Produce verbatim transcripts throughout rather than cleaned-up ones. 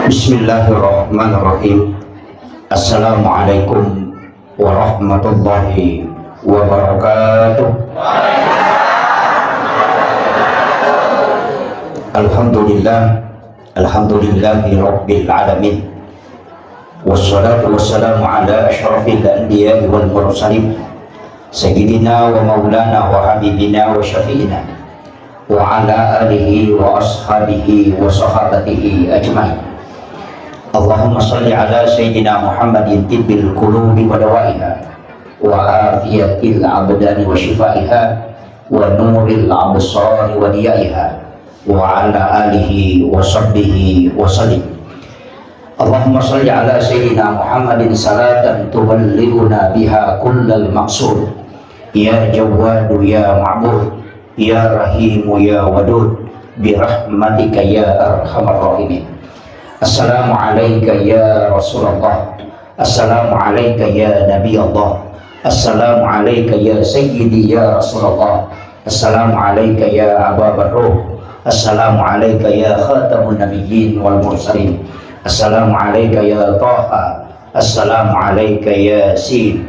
Bismillahirrahmanirrahim. Assalamualaikum warahmatullahi wabarakatuh. Alhamdulillah, alhamdulillahi rabbil alamin. Wassalatu wassalamu ala asyrafil anbiya'i wal mursalin, sayyidina wa maulana wa habibina wa syafi'ina, wa ala alihi wa ashabihi wa sahabatihi ajma'in. Allahumma salli ala sayyidina Muhammadin tibbil qulubi wa dawaiha, wa afiyatil abdani wa shifaiha, wa nuril absari wa diyaiha, wa ala alihi wa sahbihi wa sallim. Allahumma salli ala sayyidina Muhammadin salatan tuballighuna biha kullal maqsud. Ya Jawwadu ya Ma'bud, ya Rahimu ya Wadud, bi rahmatika ya arhamar rahimin. Assalamu alaika ya Rasulullah. Assalamu alaika ya Nabi Allah. Assalamu alaika ya Sayyidi ya Rasulullah. Assalamu alaika ya Aba Barruh. Assalamu alaika ya Khatamun Nabiyyin wal Mursalin. Assalamu alaika ya Taha. Assalamu alaika ya Yasin.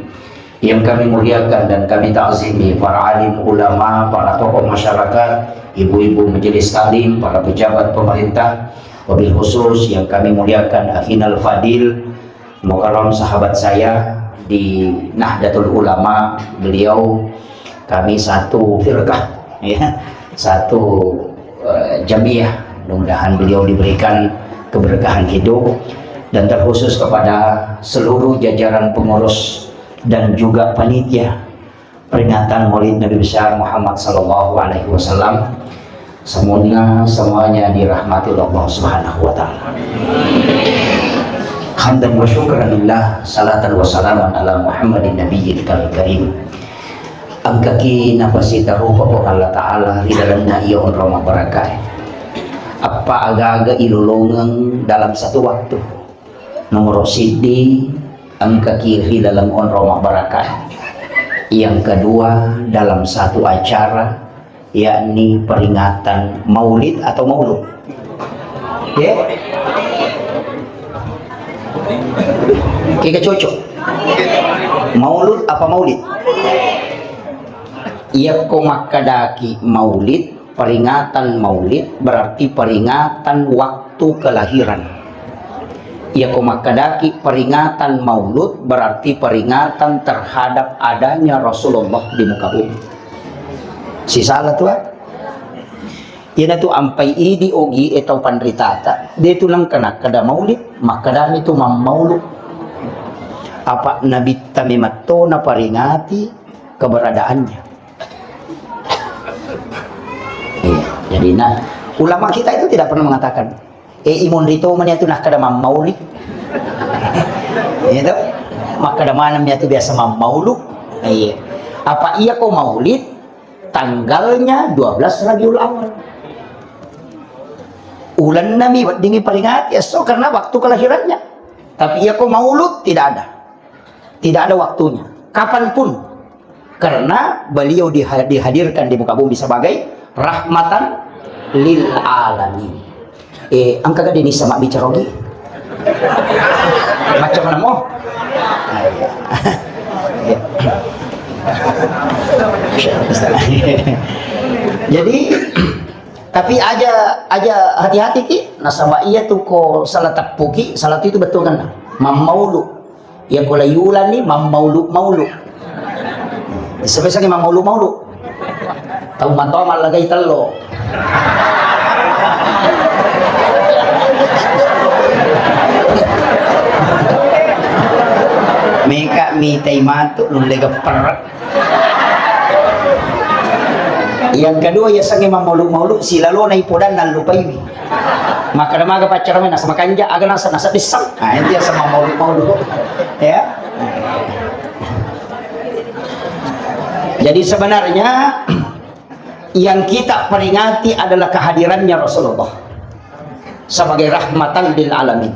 Yang kami muliakan dan kami takzimi para alim ulama, para tokoh masyarakat, ibu-ibu majelis taklim, para pejabat pemerintah, wabil khusus yang kami muliakan Akhinal Fadil, Mukarram sahabat saya di Nahdlatul Ulama, beliau kami satu firqah, ya, satu, eh, jamiah. Mudah-mudahan beliau diberikan keberkahan hidup, dan terkhusus kepada seluruh jajaran pengurus dan juga panitia peringatan Maulid Nabi Besar Muhammad sallallahu alaihi wasallam. Semoga semuanya dirahmati oleh Allah Subhanahu wa taala. Hamdan wa syukran lillah, salatan wa salaman ala Muhammadin nabiyil karim. Engkaki napasitarupa Puang Allah Ta'ala ri lalenna iya onrong mabbarakah. Appa aga-aga ilolongeng dalam satu waktu. Nomoro siddi, engkaki ri laleng onrong mabbarakah. Yang kedua, dalam satu acara, yakni peringatan maulid atau maulud. Ya? Kega cocok? Maulud apa maulid? Iyakko makkedaki maulid, peringatan maulid berarti peringatan waktu kelahiran. Iyako makkedaki peringatan maulud berarti peringatan terhadap adanya Rasulullah di muka bumi. Sisala tu, ah? Iyanatu ampai idi ogi e tau panritata, de tu nengka nakkeda maulid, makkedami tu mammaulu. Apa nabitta mematto naperingati keberadaannya. Iya, jadi, nah, ulama kita itu tidak pernah mengatakan, "Eh, imonri to mani atu nakkeda mammauli." Iya to? Makkeda maneng mi atu biasa mammaulu. Iya. Apa iya ko maulid tanggalnya dua belas Rabiul Awal. Ulenna mi weddingi peringati esso karena waktu kelahirannya. Tapi iya ko maulud tidak ada. Tidak ada waktunya. Kapanpun. Karena beliau diha-, dihadirkan di muka bumi sebagai rahmatan lil alamin. Eh, engka gede ni sama bicara ogi. Macam namo? Ah, iya. Iya. Jadi, tapi aja, aja hati-hati ki, nasaba iya tu ko salah teppu ki, salah tu itu betul kan? Mammaulu. Iya ko layulan ni mammaulu-maulu. Sebesar ni mammaulu-maulu. Tau matoa mallagai tello. Meka mitai matu nulle gepperek. Yang kedua, yasengnge mammaulu-maulu, silalona ipodanna lupaiwi. Makkeda maga paccarame nasaba kanja, aga nasa, nasa dessang. Nah, itu yaseng mammaulu-maulu. Ya. Jadi sebenarnya yang kita peringati adalah kehadirannya Rasulullah sebagai rahmatan lil alamin.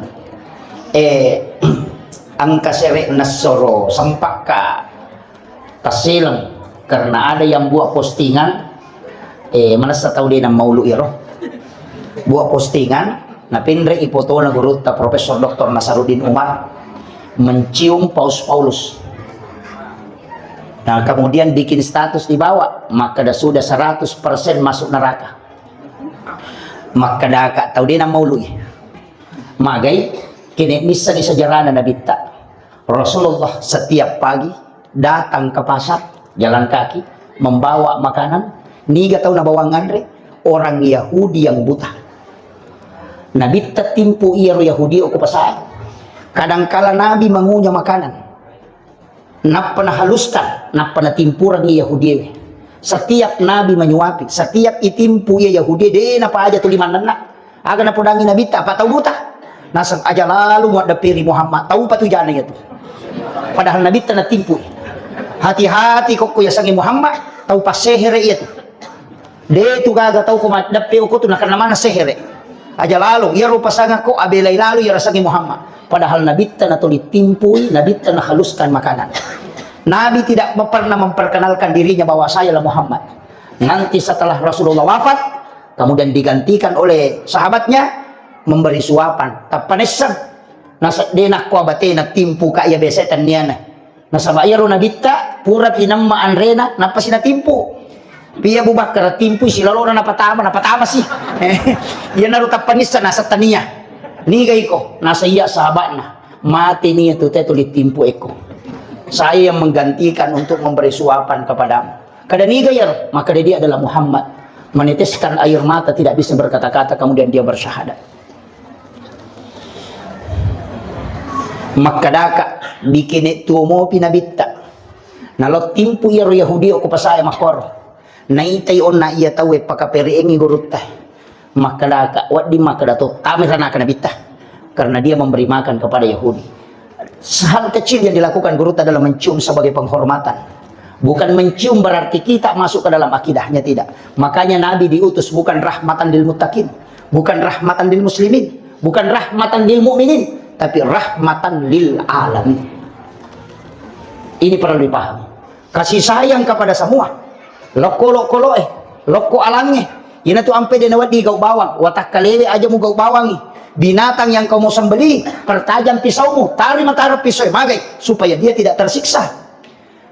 Eh, engka sere nassoro sempakka tasseleng karena ada yang buat postingan, eh, manessa tau de nammaulu iro. Buat postingan, Napenre'i fotona gurutta Profesor Doktor Nasaruddin Umar mencium paus Paulus. Nah, kemudian bikin status dibawa, makkeda sudah seratus persen masuk neraka. Makkedaka tau de' namaului. Magai, kene' missengngi sejarahna Nabitta. Rasulullah setiap pagi datang ke pasar, jalan kaki, membawa makanan. Niga tau nabawang anre? Orang Yahudi yang buta. Nabitta timpu iyaro Yahudi okko pasar. Kadangkala Nabi mangunya makanan. Nappa nahaluskan, nappa natimpurengngi Yahudiwe. Setiap Nabi menyuapi, setiap itimpu iya Yahudi, de' napaja tuli mannenna. Aga napodangi Nabitta, apa tau buta? Naseng aja lalu muaddepperi Muhammad, tau patujana iyatu. Padahal Nabitta natimpui. Hati-hati kokko yasengnge Muhammad, tau passehere iyatu. De' tu gaga tau ko maddeppe okko tu nakenna maneng sehere. Aja lalo, iyaro pasangakko abelai lalo iya rasengnge Muhammad. Padahal Nabitta natuli timpui, Nabitta nahaluskan makanan. Nabi tidak pernah memperkenalkan dirinya bahwa sayalah Muhammad. Nanti setelah Rasulullah wafat, kemudian digantikan oleh sahabatnya, memberi suapan. Tappa nesseng. Naseddena ko abatena timpu ka iya bese tenniana. Nasaba iyaro Nabitta pura pinemma anrena, nappa si natimpu. Pi Abu Bakar timpui silalona napatama, napatama si. Iyanaro tappa nisseng naseng tania. Niga iko? Naseng iya sahabatna. Mate nia tu te tuli timpu eko. Saya yang menggantikan untuk memberi suapan kepadamu. Kada niga iyaro? Maka dia adalah Muhammad. Meneteskan air mata, tidak bisa berkata-kata, kemudian dia bersyahadat. Makkedaka, dikene' tuo mopi Nabitta. Nalao timpu iyaro Yahudi okko pasar makkoro. Naitai onna iya tauwe pakapere'engngi gurutta. Makkedaka, wedding makkeda to, tamai ranaka Nabitta. Karena dia memberi makan kepada Yahudi. Hal kecil yang dilakukan gurutta adalah mencium sebagai penghormatan. Bukan mencium berarti kita masuk ke dalam akidahnya, tidak. Makanya Nabi diutus bukan rahmatan lil muttaqin, bukan rahmatan lil muslimin, bukan rahmatan lil mu'minin, tapi rahmatan lil alamin. Ini perlu dipahami. Kasih sayang kepada semua. Lokko-lokko loe, lokko alangnge. Iyanatu ampe de' nawedding gau bawang, watakkalewe aja mugau bawangi. Binatang yang kau mau sembelih, pertajam pisaumu, tari matara pisau, magai, supaya dia tidak tersiksa.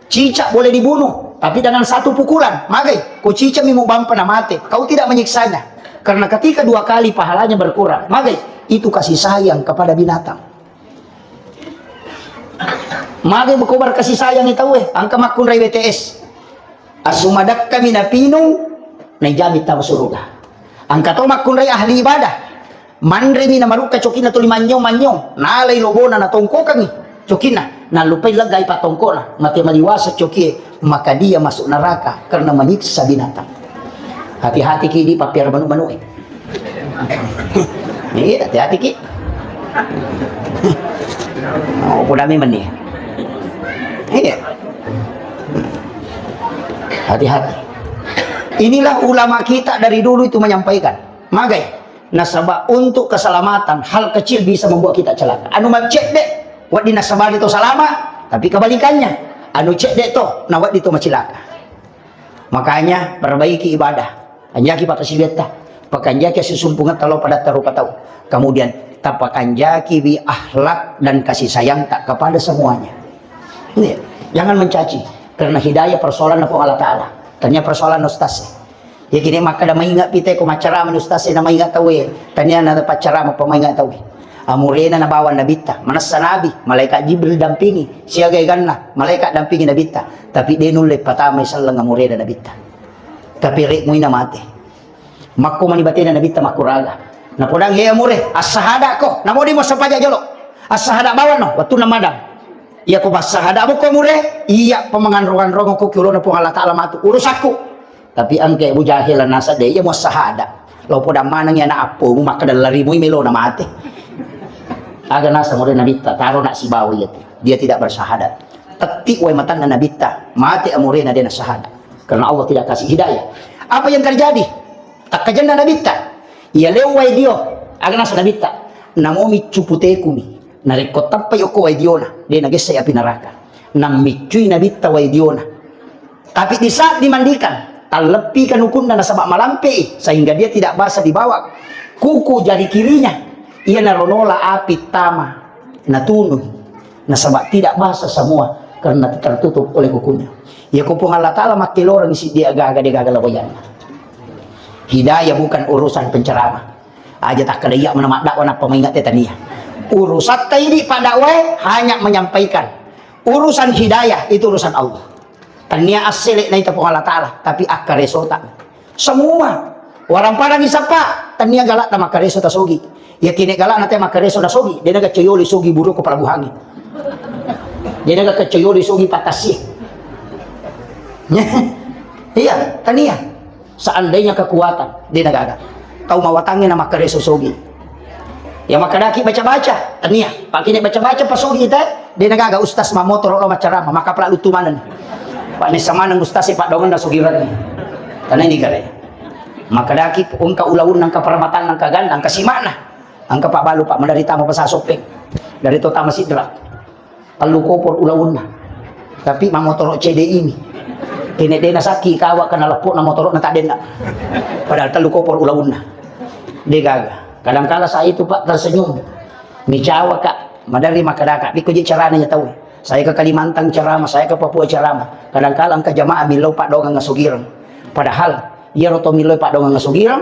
Cicak boleh dibunuh, tapi dengan satu pukulan, magai, ko cicak mi mubampa na mate, kau tidak menyiksanya. Karena ketika dua kali pahalanya berkurang, magai, itu kasih sayang kepada binatang. Magi ko berkasih sayang i tauwe, engka makkunrai W T S. Assumadekkami napinu, naijami tama suruga. Engka to makkunrai ahli ibadah. Manremi namarukka cokinna tuli manynyong-manynyong, nalai lobona natongkokangi cokinna, nallupai leggai pattongkona, mate maliwasa cokie, maka dia masuk neraka karena menyiksa binatang. Hati-hati ki di pappiara manu-manu e. Iya, hati-hati ki. Oh, pudami meni. Iya. Hati-hati. Inilah ulama kita dari dulu itu menyampaikan. Magai. Nasaba untuk keselamatan, hal kecil bisa membuat kita celaka. Anu macedde, wedding nasabari to salama, tapi kebalikannya. Anu cedde to, na wedding to macilaka. Makanya, perbaiki ibadah. Kanjaki pakkasiwiatta. Pakanjaki assusumpungetta lao padatta rupa tau. Kemudian, tapakanjakiwi akhlak dan kasih sayangta kepada semuanya. Iya. Jangan mencaci. Karena hidayah persoalan Puang Allah Ta'ala. Tania persoalan ustaz. Iya kini makkeda mainga pite ko maccarama ni ustaz e, na mainga tauwe. Tania na paccarama pa mainga tauwe. Amurena nabawa Nabitta, manessa Nabi, malaikat Jibril dampingi, siaga eganna, malaikat dampingi Nabitta. Tapi de nulle patamai selleng amurena Nabitta. Tapi rek muina mate. Makko mani batena Nabitta makkuraga. Napodang, "He amure, assahada ko." Namo de mo sapaja jolo. Assahada bawang no, wettunna madang. Iya ko massahada mo ko amure, iya pamanganrong-anrong ko ki ulona Puang Allah Ta'ala matu. Urusakku. Tapi engka Abu Jahil nasa de, iya muassahada. Lao podang maneng iya na appomu, makkeda larimui melo na mate. Aga nasa amure Nabitta, taro nak sibawa iya tu. Dia tidak bersahadat. Tetti wae matanna Nabitta, mate amurena de na sahada. Karena Allah tidak kasih hidayah. Apa yang terjadi? Takkajenna Nabitta. Iya leo wae dio, aga nasa Nabitta. Namo miccu putekumi. Narekko tappai okko wae diona, de nagessai api neraka. Nammiccui Nabitta wae diona. Tapi di saat dimandikan, talleppi kanukunna nasaba malampe i, sehingga dia tidak basah dibawa Kuku jari kirinya, iyanaro nola api tama, natunui, nasaba tidak basah semua karena tertutup oleh kukunya. Iya ko Puang Allah Ta'ala makkeloreng siddi agaga, de gaga lawayanna. Hidayah bukan urusan penceramah. Aja takkeda iya mana maddakwah nappa maingat te tania. Urusatta idi paddakwah hanya menyampaikan. Urusan hidayah itu urusan Allah. Tania assele naita Puang Allah Ta'ala, tapi akkaresota. Semua. Warang parangi sappa, tania galak ta makkareso tasogi. Yakini galak nate makkareso nasogi, de naga coyoli sogi buru ko pelabuhangi. De naga coyoli sogi patasi. Iya, tania. Seandainya kekuatan, de nagaga. Tau mawatangnge na makkareso sogi. Ya makkedaki baca-baca, tania. Pakine baca-baca pasogi te, de nagaga ustaz mamotoro lo macarama, maka pelalu tu maneng. Pak nessa maneng ustaz si padongen na sogi rani. Karena ini gare. Makkedaki engka ulaunna, engka peramatanna, engka ganna, engka simakna. Engka Pak Balu, Pak, menderita mau pesasoppeng. Dari Totama Sidra. Tellu kopor ulaunna. Tapi mamotoro C D I mi. Kene dena sakki kawa kena leppo na motoro na tadenna. Padahal tellu kopor ulaunna. De gaga. Kadangkala saya itu, Pak, tersenyum. Micawa, Kak. Madari makadaka. Biko je caranya ya tahu. Saya ke Kalimantan ceramah, saya ke Papua ceramah. Kadangkala engka jamaah millau Pak Dongang ngasugireng. Padahal iya roto millau Pak Dongang ngasugireng,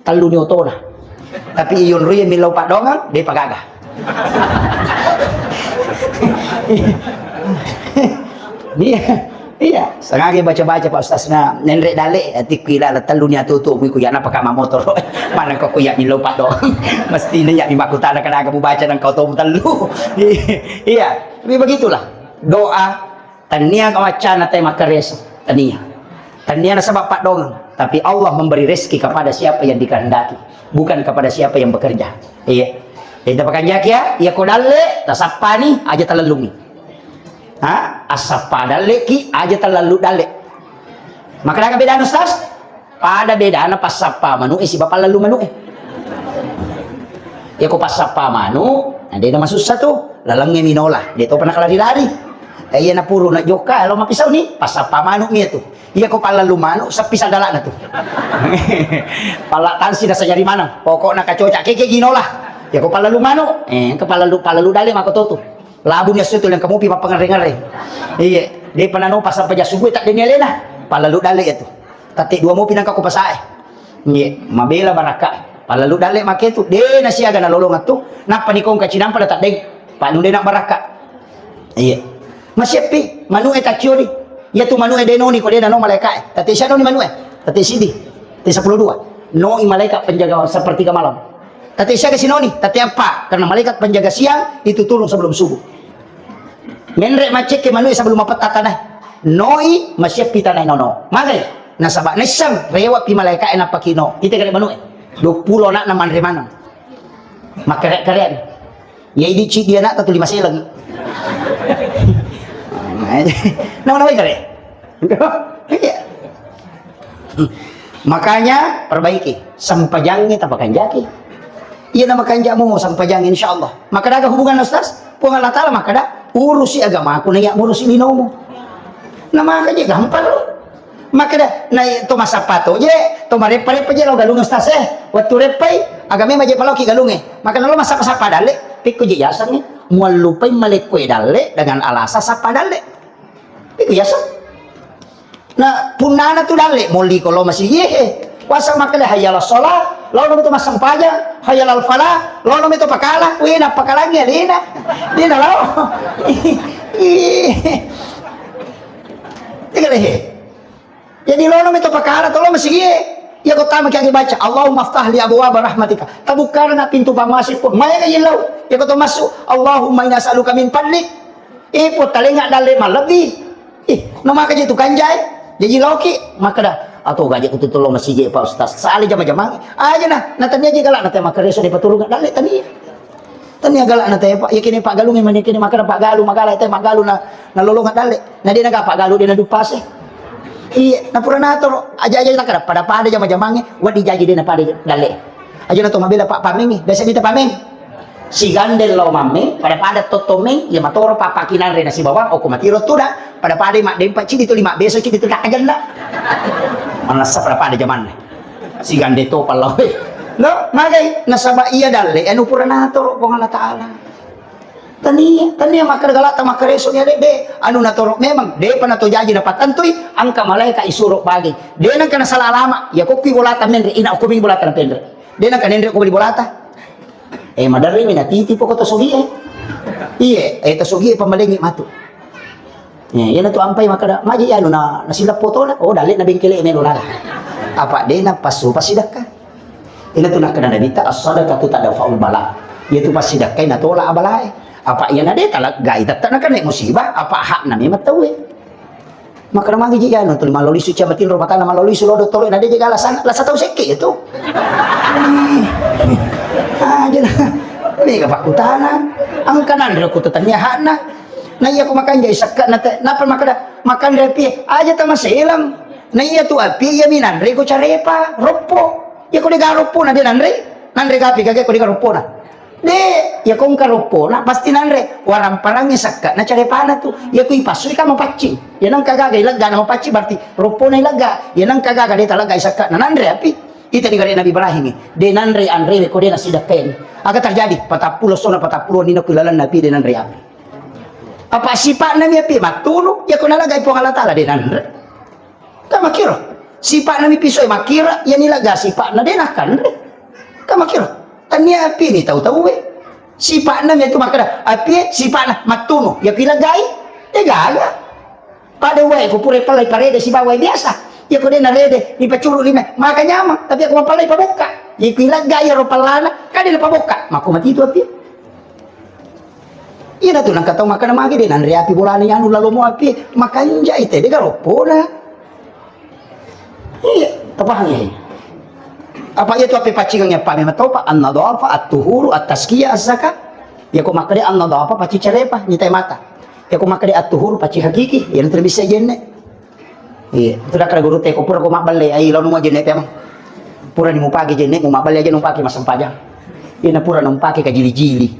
telluni otona. Tapi iyonroi millau paddoangeng, depa gaga. Iya, iya. Sangage baca-baca, Pak Ustaz, na nenre dale, atikku ila telluni atutu, ku iya napa ka mamotoro. Mana kok ku iya millau paddoangeng. Mestine iya mi makkutana, kenapa mu baca nang kau to tellu. Iya, tapi begitulah. Doa Tania ka maccana te makkareso, tania. Tania nasaba paddoangeng, tapi Allah memberi rezeki kepada siapa yang dikehendaki, bukan kepada siapa yang bekerja. Iya. Jadi tapakanjaki ya, iya ko dalle, tasappani, aja talellungi. Ha? Assappa dalle ki, aja talellu dalle. Maka daga bedana, Ustaz? Pada bedana passappa manu'e siba pallallu manu'e. Iya ko passappa manu, na de namasussa tu, lalengnge minola, de topa nakalari-lari. Eh, iya napuru na jokka, lo mapisau ni, passappa manu mi tu. Iya ko pallallu manu, seppi sadalana tu. Palla tansi na sajari maneng, pokokna kacoca keke ginola. Iya ko pallallu manu, eh, ke pallallu, pallallu dale mako totu. Labuni assu tu lengka mupi mappangerre-ngerre. Iya, de panano passappa jassu bue tak deni alena. Pallallu dale iya tu. Tette dua mopi nangka ko pasae. Nggih, mabela barakka. Palalu dalle make tu, de nasiaga nalolongeng tu, nappa nikongka cinampa na taddeng. Padung de na barakka. Iya. Masiappi, manu'e taccioni. Iya tu manu'e de noni ko de nano malaikae. Tette sia noni manu'e. Tette sidi. Tette sepuluh dua. Noi malaikat penjaga sepertiga malam. Tette siaga sinoni, tette appa. Karena malaikat penjaga siang itu turun sebelum subuh. Menre maccekke manu'e sebelum mapetta tanae. Noi masiappi tanae nono. Magai? Nasaba naisseng rewe'pi malaika'e nappakino. Ite gare manu'e. Duappulo ana'na manre maneng. Makkare-karean. Iya idi ciddi ana'ta tuli maseleng. Nama-nama gare? Iya. Makanya perbaiki, sempajangnge tapakanjaki. Iya nama kanjamu sempajangnge, insyaallah. Maka daga hubungan Ustaz, Puang Allah Ta'ala maka da urusi agamaku na iya urusi linomu. Nah, makanya gampang lo. Maka da, na to masappa to je, to mareppa-reppa je lo galung Ustaz eh. Waktu reppai, agame maje paloki galunge. Maka lo masappa-sappa dalle, pikku je yasangnge, muallupai malekko dalle dengan alasan sappa dalle. Pikku yasang. Na punnana tu dalle, molli ko lo masigi, eh. Wasa makkeda, "Hayya 'alas shalah," lo nami to massempajang, "Hayya 'alal falah," lo nami to pakala, weh, nappakalangi alena. Dia na lao. Tiga lehe. Jadi lo nami to pakala, to lo masigi, eh. Iya ko tama kiagi baca, "Allahumma aftah li abwaba rahmatika." Tabukkarna pintu pammasippu. Maya ka yillau. Iya ko to massu, "Allahumma inna as'aluka min fadlik." Eh, po talenga dalle malebbi. Ih, namaka je tu kanjai. Jaji laoki, makkeda, "Atau gaje ku tutu lo masigi, Pak Ustaz. Sali jama-jamang." Aja nah, na tania je galak na te makkareso de paturung dalle tania. Tania galak na te, Pak. Ya kini Pak Galung mani kini makkeda Pak Galu, magala te Pak Galu na, na lolong dalle. Na de na ga Pak Galu de na dupase. Iya, na pura natoro aja-aja takada pada-pada jama-jamange, wadi jaji de na pada dalle. Aja na to mabela Pak Pameng, biasa bita Pameng. Sigande lao mamme, pada-pada totto meng, iya matoro pappakinanre nasibawang, okko matiro tuda, pada-pada maddempa cidi tu lima beso cidi tu dak ajanna. Manessa pada-pada jamanna. Sigande to pallao. No, magai nasaba iya dalle anu pura natoro Puang Allah Taala. Tania, tania makkeda galata makkareso ni ade, de, anu natoro memang, de pa nato jaji napattantui, angka malaika isuro bagi. De nangka nasala alama, ya kokki bolata menre, ina okko mi bolata napenre. De nangka nenre ko beli bolata. Eh, maderri mi natiti poko to sogi e. Iye, eh, to sogi e pamalengi matu. Eh, iyana tu ampai makkeda, maji anu na, nasileppo tona, oh, dalle na bengkele melo lala. Apa de na passu pasidakka. Ina tu nakkeda Nabitta, "As-sadaqatu tadfa'ul bala." Iya tu passidakkai natola abalae. Apa iyana de taleggai tette nakenna musibah, apa hakna memang tauwe. Makkeda magi ji anu tu malolo lisu ciamatin ro matana malolo lisu lodo toro na de je gala sana, lasa tau sekke ya tu. Aja na. Mega pakkutana. Angka nanre ku tu tania hakna. Na iya ku makanjai sekka na te, napa makkeda makanre api aja tamaselang. Na iya tu api iya minanre ku carepa, roppo. Iya ko de ga roppo na de nanre, nanre gapi gaga ko de ga roppo na. De, iya ko engka roppo na pasti nanre. Waramparangngi sekka na carepana tu. Iya ku ipassui ka mapaccing. Iya nengka gaga ilegga na mapaccing berarti roppo na ilegga. Iya nengka gaga de talegga sekka na nanre api. Ita di gare Nabi Ibrahim. De nanre anrewe ko de nasidakkaini. Aga terjadi? Patappulo sona patappulo nina ku lalenna api de nanre api. Apa sipa'na mi api mattunu, iya ko naleggai Puang Allah Taala de nanre. Ka makkiro. Sipa'na mi pisoe makkira, iya ni lega sipa'na de nakanre. Ka makkiro. Tania api ni tau-tauwe. Sipa'na mi tu makkeda, api sipa'na mattunu, iya pi legai. De gaga. Pada wae ku pura pallai parede sibawa wae biasa. Iya ko de narede, ipacuru lima, maka nyamang, tapi aku mapallai pabokka. Iya pi legai iya ro pallana, ka de napabokka. Makko mati tu api. Iya tu nangka tau makkeda magi de nanre api bolana anu lalo mo api makanja ite de garoppona. Iya, tapahang ya. Apa iya tu api paccingang apa memang tau pak an-nadhafa, at-tuhuru, at-tazkiyah, az-zakah. Ya ko makkeda an-nadhafa pacci carepa, nyitai mata. Ya ko makkeda at-tuhuru pacci hakiki, ya nanti bisa jenne. Iya, itu dah kena guru teko pura ko mabballe, ai lalu mau jenne pemang. Pura ni mupake jenne, mu mabballe aja numpake masempajang. Iya, na pura numpake kajili-jili.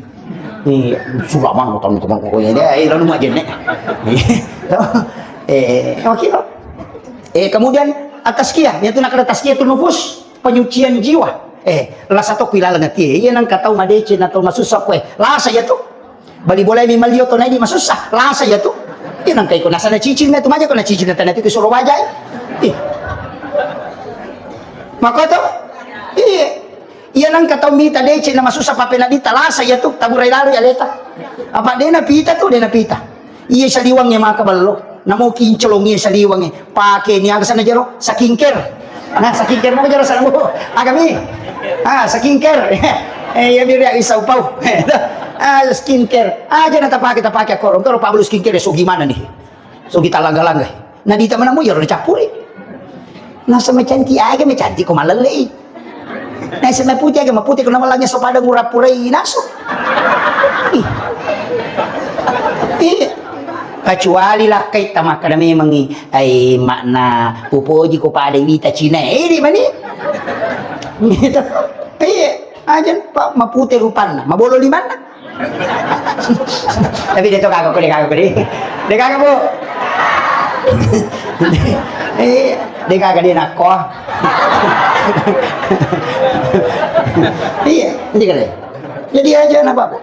Iya, sudah mana utang utang pokoknya dia, ai lalu mau jenne. Iya. Eh, oke, Pak. Eh, kemudian at-tazkiyah, yaitu nak ada tazkiyatun nufus, penyucian jiwa. Eh, lasa to ku ilaleng atie, iya nang katau madeceng atau masussa kue, lasa ya tu. Bali bolai mi malio to naidi masussa, lasa ya tu. Iya nang kaiko nasana cicil na tu maja ko na cicil na tanah tu suro wajai. Ih. Mako to? Iya. Iya nang katau mita deceng na masussa pape na dita lasa ya tu, taburai lalu ya leta. Apa dena pita tu, dena pita. Iya saliwangnge maka ballo. Namo kincolong iya saliwangnge. Pake ni aga sana jero? Skincare. Nah, skincare mo jero sana, Bu. Agami. Ah, skincare. Eh, iya biar ya bisa upau. Ah, skincare. Aja na tapake, tapake korong. Kalau Pablo skincare, so gimana nih? So kita langga-langga. Nah, di teman namu jero campuri. Nah, sama cantik aja, cantik ko malelei. Nah, sama putih aja, putih ko nama langnya so pada ngura purai nasu. Ih. Iya. Kecuali lakkai tamakkada memangi, ai makna upoji ko pada wita Cina. Eh, di mani? Gitu. Iya. Aja, Pak, mapute rupanna, mabolo limanna. Tapi de to kagak ko, de kagak ko, de. De kagak, Bu. Eh, de kagak de nakko. Iya, nanti kali. Jadi aja na, Pak, Bu.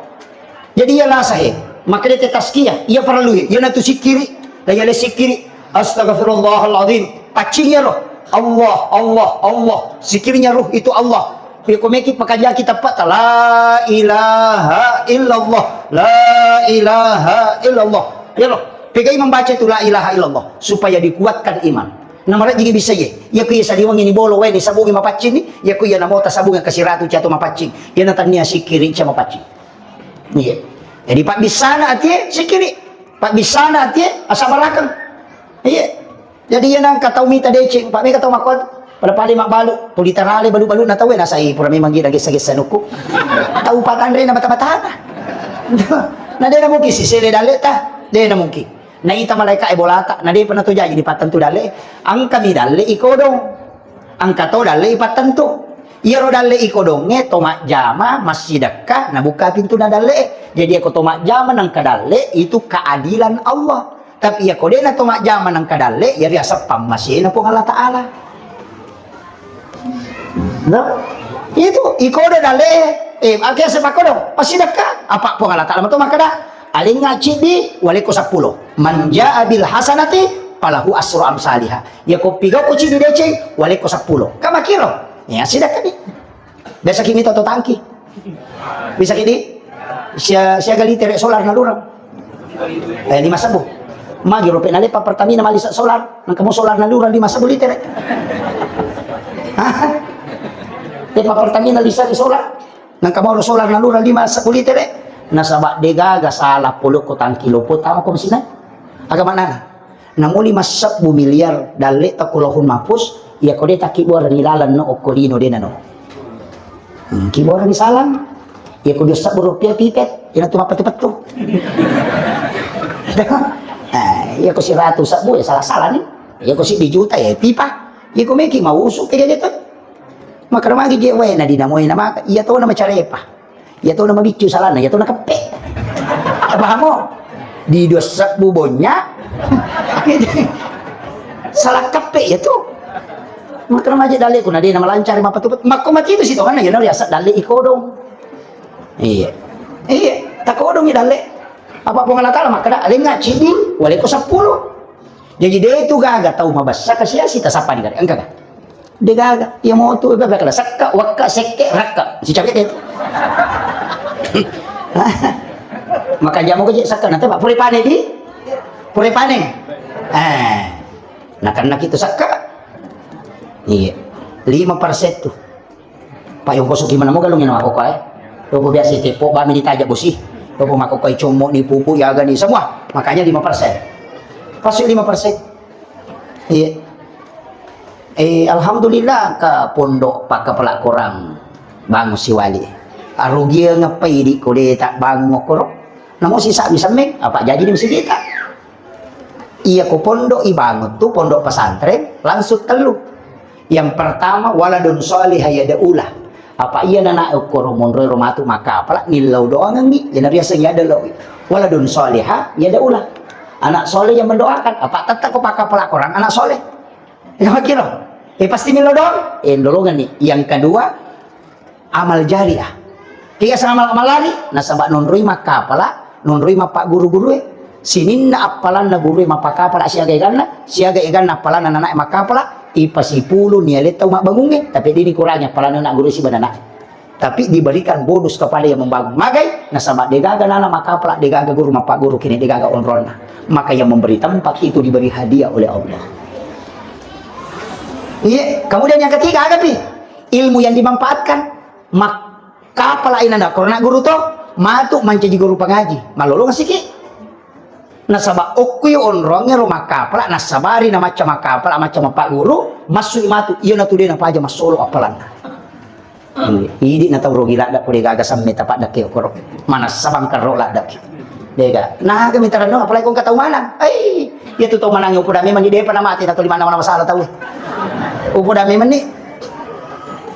Jadi iya lasa he. Maka dia tazkiyah, iya perlu he. Iya natu sikiri, la iya le sikiri. Astagfirullahaladzim. Paccing ya roh. Allah, Allah, Allah. Sikirnya roh itu Allah. Iya ko meki pakajaki teppa'ta, la ilaha illallah, la ilaha illallah. Ya roh, pegai membaca itu la ilaha illallah supaya dikuatkan iman. Nama rajingi bisa ye. Iya ko iya saliwangi ni bolo wae ni sabungi mapaccing ni. Iya ko iya namota sabungi kasiratu cato mapaccing. Iya natannia sikiri ca mapaccing. Iya. Jadi pabbissana atie sikiri. Pabbissana atie asabarakeng. Iya. Jadi iya nang katau mita deceng, Pak, mega tau makkuat, pada pale mabbalu, tuli tarale balu-balu na tau, eh, nasai pura memang gila gessa-gessa nukku. Tau patanre na bata-batana. Na de na mungkin sisele dalle ta, de na mungkin. Na ita malaika e bolata, na de pernah tu jaji di pattentu dalle. Angka mi dalle ikodong. Angka to dalle ipattentu. Iyaro dalle ikodongnge to majjama, massidekka, nabuka pintu na dalle. Jadi ako to majjama nangka dalle, itu keadilan Allah. Tapi iya ko dena to majjama nangka dalle, iya riaseng pammasena Puang Allah Taala. No? Itu ikodo dalle, eh, ake sepakodo, pasti dekka. Apa Puang Allah Ta'ala mato makkeda, alengnga ciddi, waleko seppulo. Man jaa bil hasanati, falahu asru amsaliha. Ya ko pigau ko ciddi deceng, waleko seppulo. Kamakiro. Ya, sidekka ni. Biasa ki mita to tangki. Bisa ki di? Sia, siaga litere solar nalurang. Eh, lima sebbu. Magi rope na lepa Pertamina mali sa-, solar. Nangka mo solar nalurang lima sebbu litere. Hah? Lepa Pertamina lisa di solar. Nangka mo solar nalurang lima sebbu litere. Nasaba degaga salah polokko tangki lopo tama ko mesinna. Aga manana. Namo lima sebbu miliar dalle ta ko Lauhul Mahfuz, iya ko de takkibuarengi laleng no okko lino de nano. Hmm, kibuarengi salang. Iya ko dua sebbu rupiah pipet, ina tu mappettu-pettu. Eh, iya ko siratu sebbu ya salah-salah ni. Iya ko siddi juta ya pipa. Iya ko meki mausu ke gitu. Maka magi je wae na dinamoi na maka, iya to na macarepa. Iya to na mabiccu salana, iya to na keppe. Pahamo? Di dua sebbu bonya. Salah keppe iya to. Maka maje dalle ku na de na malancari mappettu-pettu. Makko mati itu si tongana ya na riasa dalle ikodong. Iya. Iya, takodong i dalle. Apa Puang Allah Ta'ala makkeda, alengnga ciddi, waleko seppulo. Jadi de tu gaga tau mabessa kasiasi tasappa di gare. Engka ga? De gaga. Iya motu, bebe kala sekka, wakka, sekke, rakka. Si capek itu. Maka jamu ke sekka nanti Pak pure pane di? Pure pane. Eh. Nah, karena kita sekka. Iya. Lima persen tu. Pak, yongko suki mana mo galung ina makkokkoe. Yongko biasa tepo bami ditaja bosi. Yongko makkokkoe commo ni pupu yaga ni semua. Makanya lima persen. Pasti lima persen. Iya. Eh, alhamdulillah ke pondok pakkapala korang bangun siwali. Arugia ngapai di kode tak bangun okkoro. Namo sisa bisa meng, apa jadi di masjid kita. Iya ko pondok ibangun tu pondok pesantren langsung tellu. Yang pertama, waladun shalihah yad'ulah. Apa iya nana okkoro monro ro matu makkapala nillau doangengi, ina riaseng yada lau. Waladun shalihah yad'ulah. Anak soleh yang mendoakan, apa tetap ko pakkapala korang anak soleh. Ya kira. Eh pasti nillau doang. Eh dolongan nih. Yang kedua, amal jariah. Tiga sama amal lari, nasaba nonroi makkapala, nonroi mappagguru-gurue. Sininna appalanna gurue mappakapala siaga eganna, siaga eganna appalanna nanae makkapala, ipasipulu nialetta umabbangungnge, tapi dini kurangi appalanna anak guru siba nanae. Tapi diberikan bonus kepada yang membangun. Magai, nasaba degaga nana makkapala, degaga guru mappagguru kini degaga onronna. Maka yang memberi tempat itu diberi hadiah oleh Allah. Iya, kemudian yang ketiga, agapi ilmu yang dimanfaatkan. Makkapala inana korona guru to, matu mancaji guru pangaji. Malolong siki. Nasaba okku yo onrongnge ro makkapala, nasabari na macca makkapala, macca mappaguru, massui matu, iya natu de napaja massolo appalanna. Idi na tau rogi ladda ko de gaga samme tapaddakke okoro. Manassa bangkarro ladda. Dega. Naga mitaranno apalagi ko engka tau manang. Ai, iya tu tau manang upoda memang ni depa na mate na tuli manang masalah tau. Upoda memang ni.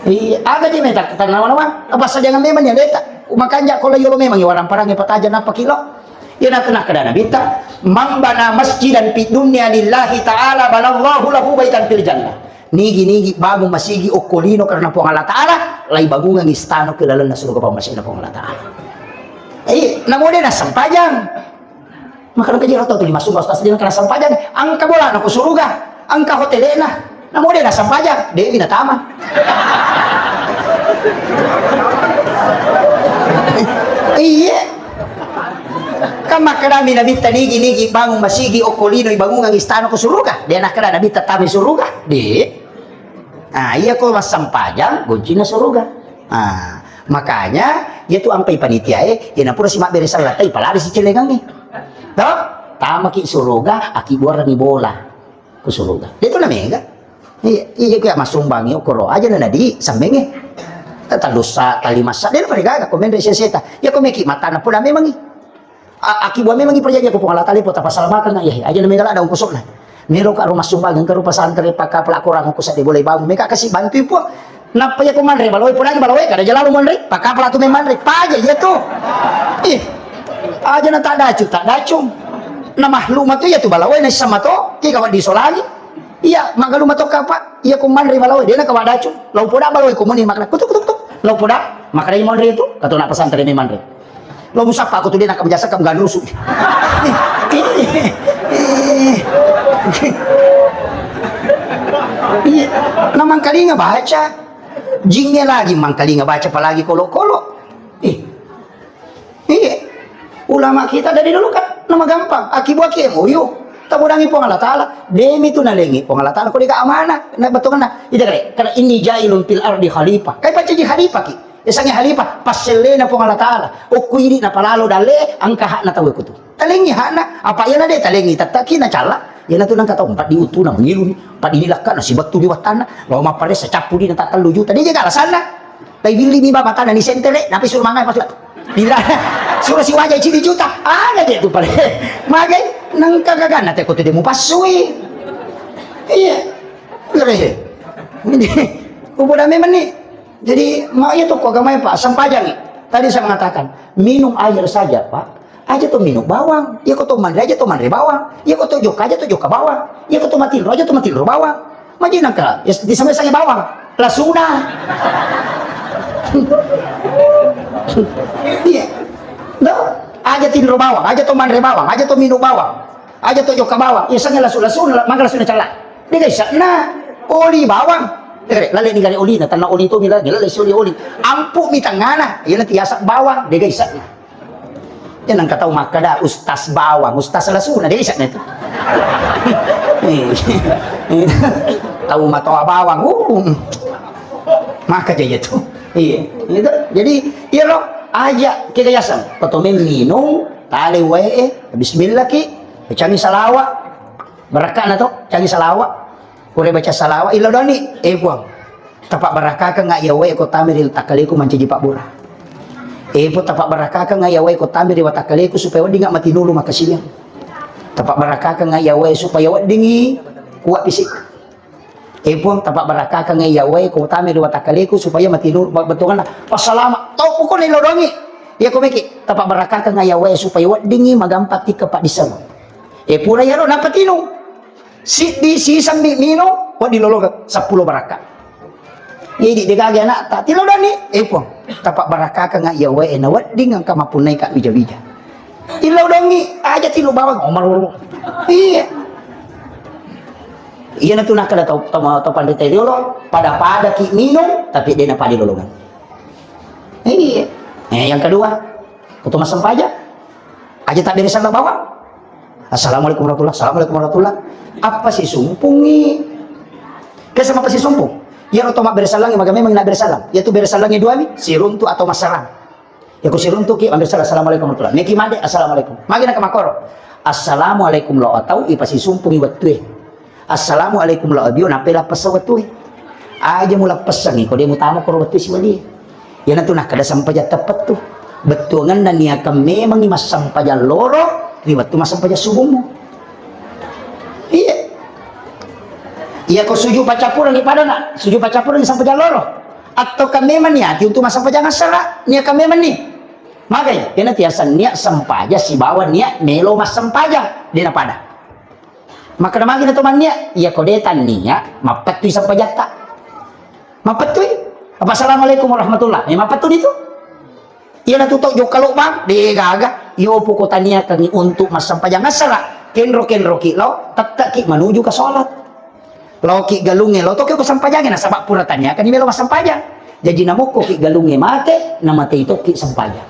Iya, aga di meta tanawa-nawa. Apa saja memang ni deta. Makanja ko la yolo memang warang parang pataja napa kilo. Iya na kena kada nabitta. Man bana masjidan fid dunya lillahi ta'ala banallahu lahu baitan fil jannah. Nigi-nigi bangun masigi okko lino karena Puang Allah Ta'ala, lai bangungan istana ke lalenna surga pamasena Puang Allah Ta'ala. Eh, namo de nassempajang. Maka nengka jero tau tuli massuba ustaz de nengka nassempajang. Engka bolana ko suruga, engka hotelena. Namo de nassempajang, de natama. Iya. Kan makkedami Nabitta nigi-nigi bangun masigi okko lino ibangungang istana ko suruga. De nakkeda Nabitta tama suruga. De. Ah, iya ko massempajang goncina suruga. Ah, makanya iya tu ampai panitia e, iya napura si mabbere sallatai palari si celengangnge. Toh? Tamaki suruga, akibuarangi bola. Ku suruga. De tu namega. Iya, iya ko massumbangi okoro aja na nadi sammengnge. Tallussa, talimassa, de na paregaga ko menre seseta. Iya ko meki matana pula memangi. A-, akibuah memangi perjanjian ko Puang Allah Ta'ala, po tapasalamakang, iya, aja na mega ladda ongkosokna. Mero ka rumah sumbangan, ke rumah santri, pakapala korang ko sadde boleh bangun. Mega kasi bantu Puang. Nappa iya ko manre balawe, pun aja balawe, kada jalalu manre, pakapala tu memanre, paja iya tu. Ih, aja na tak dacu, tak dacu. Na mahluma tu iya tu balawe, na sama to, tiga waddi solani. Iya, magalu mato kapa, iya ko manre balawe, de na kawa dacu. Lau poda balawe ko muni makna, kutuk, kutuk, kutuk. Lo poda, makkedai monri tu, kata nak pesantren ni manre. Lo musappa ko tu de' nak kebejasa kam ganusu. Iya, na mangkalinga baca. Jingnge lagi mangkalinga baca, apalagi kolo-kolo. Ih. Iya. Ulama kita dari dulu kan nama gampang. Akibuaki M O U. Tabodangi Puang Allah Ta'ala. Demi tu nalengi Puang Allah Ta'ala. Kau deka amanah. Na betul na. Itu kare. Karena inni jailun fil ardi khalifah. Kai pancaji khalifah ki. Yasengnge khalifah. Passellena Puang Allah Ta'ala. Okku idi napalalo dalle. Engka hakna tau kutu. Talengi hakna. Apa iyana de talengi. Tattaki na calla. Iyana tu nangka tau. Empat diutu na mengiluni. Empat ini lakka na sibattu di wattanna. Lo mapparessa cappu di na tak tellu juta. Dia jaga alasanna. Pai willi mi baba tanah ni sentere, napi suruh mangai pas. Bila suruh si wajah cili juta, ada je tu pale. Magai nengka gagana te ko tu demu pasui. Iya. Ngere. Ini uboda memang ni. Jadi mau iya tu ko agama ya, Pak, sempajangi. Tadi saya mengatakan, minum air saja, Pak. Aja to minum bawang, iya ko to manre aja to manre bawang, iya ko to jokka aja to jokka bawang, iya ko to matinro aja to matinro bawang. Maji nangka, ya, di sama sange bawang, lasuna. Iya. No, aja tinro bawang, aja to manre bawang, aja to minum bawang, aja to jokka bawang. Iya sange lasu-lasu, mangga lasuna cella. Dia guys, na oli bawang. Eh, lalle ni gare oli na, tanna oli to mila, lalle si oli oli. Ampu mi tangana, iya nanti yasak bawang, dia guys. Ya, nengka tau makkeda, "Ustaz bawang, ustaz lasuna," desa na itu. Tau matoa bawang, uh. Maka aja itu. Iya, gitu. Jadi, iya lo, aja kita yaseng. Koto minung, tale wae, bismillah ki, cangi salawa. Barakkana to, cangi salawa. Pura baca salawa, ilo doni, eh, Puang. Tapabbarakkakengnga iya wae ko tame ri takkaleku mancaji pabbura. Eh, Puang, tapabbarakkakengnga iya wae ko tame ri watakkaleku supaya weddingnga matinulu makkasiwiang. Tapabbarakkakengnga iya wae supaya weddingngi kuat fisik. Eh, Puang, tapabbarakkakengnga iya wae ko tame ri watakkaleku supaya matinulu, ma-, bettuanna. Passalama, tau pokokna ilo dongi. Iya ko meki, tapabbarakkakengnga iya wae supaya weddingngi magampa tikka paddisseng. Eh, pura iyaro napatinu. Siddi sisemmi minung, wedding lolongeng seppulo barakka. Jadi degaga anakta, tilodani, eh, Puang, tapabbarakkakengnga iya wae na wedding engka mappunnai ka wija-wija. Tilodongi, aja tilu bawang, oh, maruru. Iya. Iya na tu nakkeda tau, tau, tau panrita riolo, pada-pada ki minung, tapi de' na pada lolongeng. Iya. Eh, yang kedua, kutu massempajang. Aja tabbere sallang bawang. Assalamualaikum warahmatullah, assalamualaikum warahmatullah. Apa sisumpungi? Kesa mapa sisumpung? Iyaro to mabbere sallang, maga memang nabbere sallang. Iya tu bere sallangnge duami, siruntu atau massarang. Iya ko siruntuki, mabbere sallang, assalamualaikum warahmatullah. Meki made, assalamualaikum. Magi naka makoro. Assalamualaikum lo atau ipasisumpungi wettue. Assalamualaikum lo abio, nappa lappessa wettue. Aja mulappessangi, ko de mutama koro wettue siwali. Iyanatu nakkeda sempajang teppettu. Bettuangenna niakang memangngi massempajang loro ri wettu massempajang subummu. Iya. Iya ko sujud paccappurengngi padana, sujud paccappurengngi sempajang loro. Atau kan memang niati untuk massempajang assara, niakang memang ni. Magai, kena tiasa niat sempajang sibawa niat melo massempajang, de napada. Makkeda magi na to mannia, iya ko de tannia, mappettui sempajatta. Mappettui? Apa assalamualaikum warahmatullah? Eh, mappettu ditu. Iya na tu tau jokka lobbang, de gaga. Iyo poko taniakangi untuk massempajang assara. Kenro-kenro ki lao, tette ki manuju ke sholat. Lao ki galungnge, lao to ke ko sempajangnge, nasaba pura taniakangi melo massempajang. Jaji namokko ki galungnge mate, namatei tokki sempajang.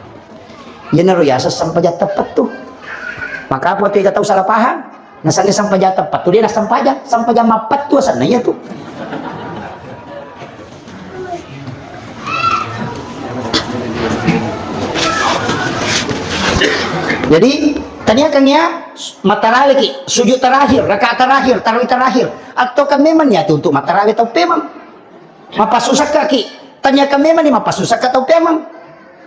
Iyanaro yaseng sempajang teppettu. Maka apa tega tau salah paham? Nasengnge sempajang teppettu, de nassempajang, sempajang mappettu asenna iyatu. Jadi, taniakangi ya, mataraweki, sujud terakhir, rakaat terakhir, tarawih terakhir, atau kan memang niati untuk matarawe tau pemang. Mapassusakkaki. Taniakan memang ni mapassusakka tau peamang.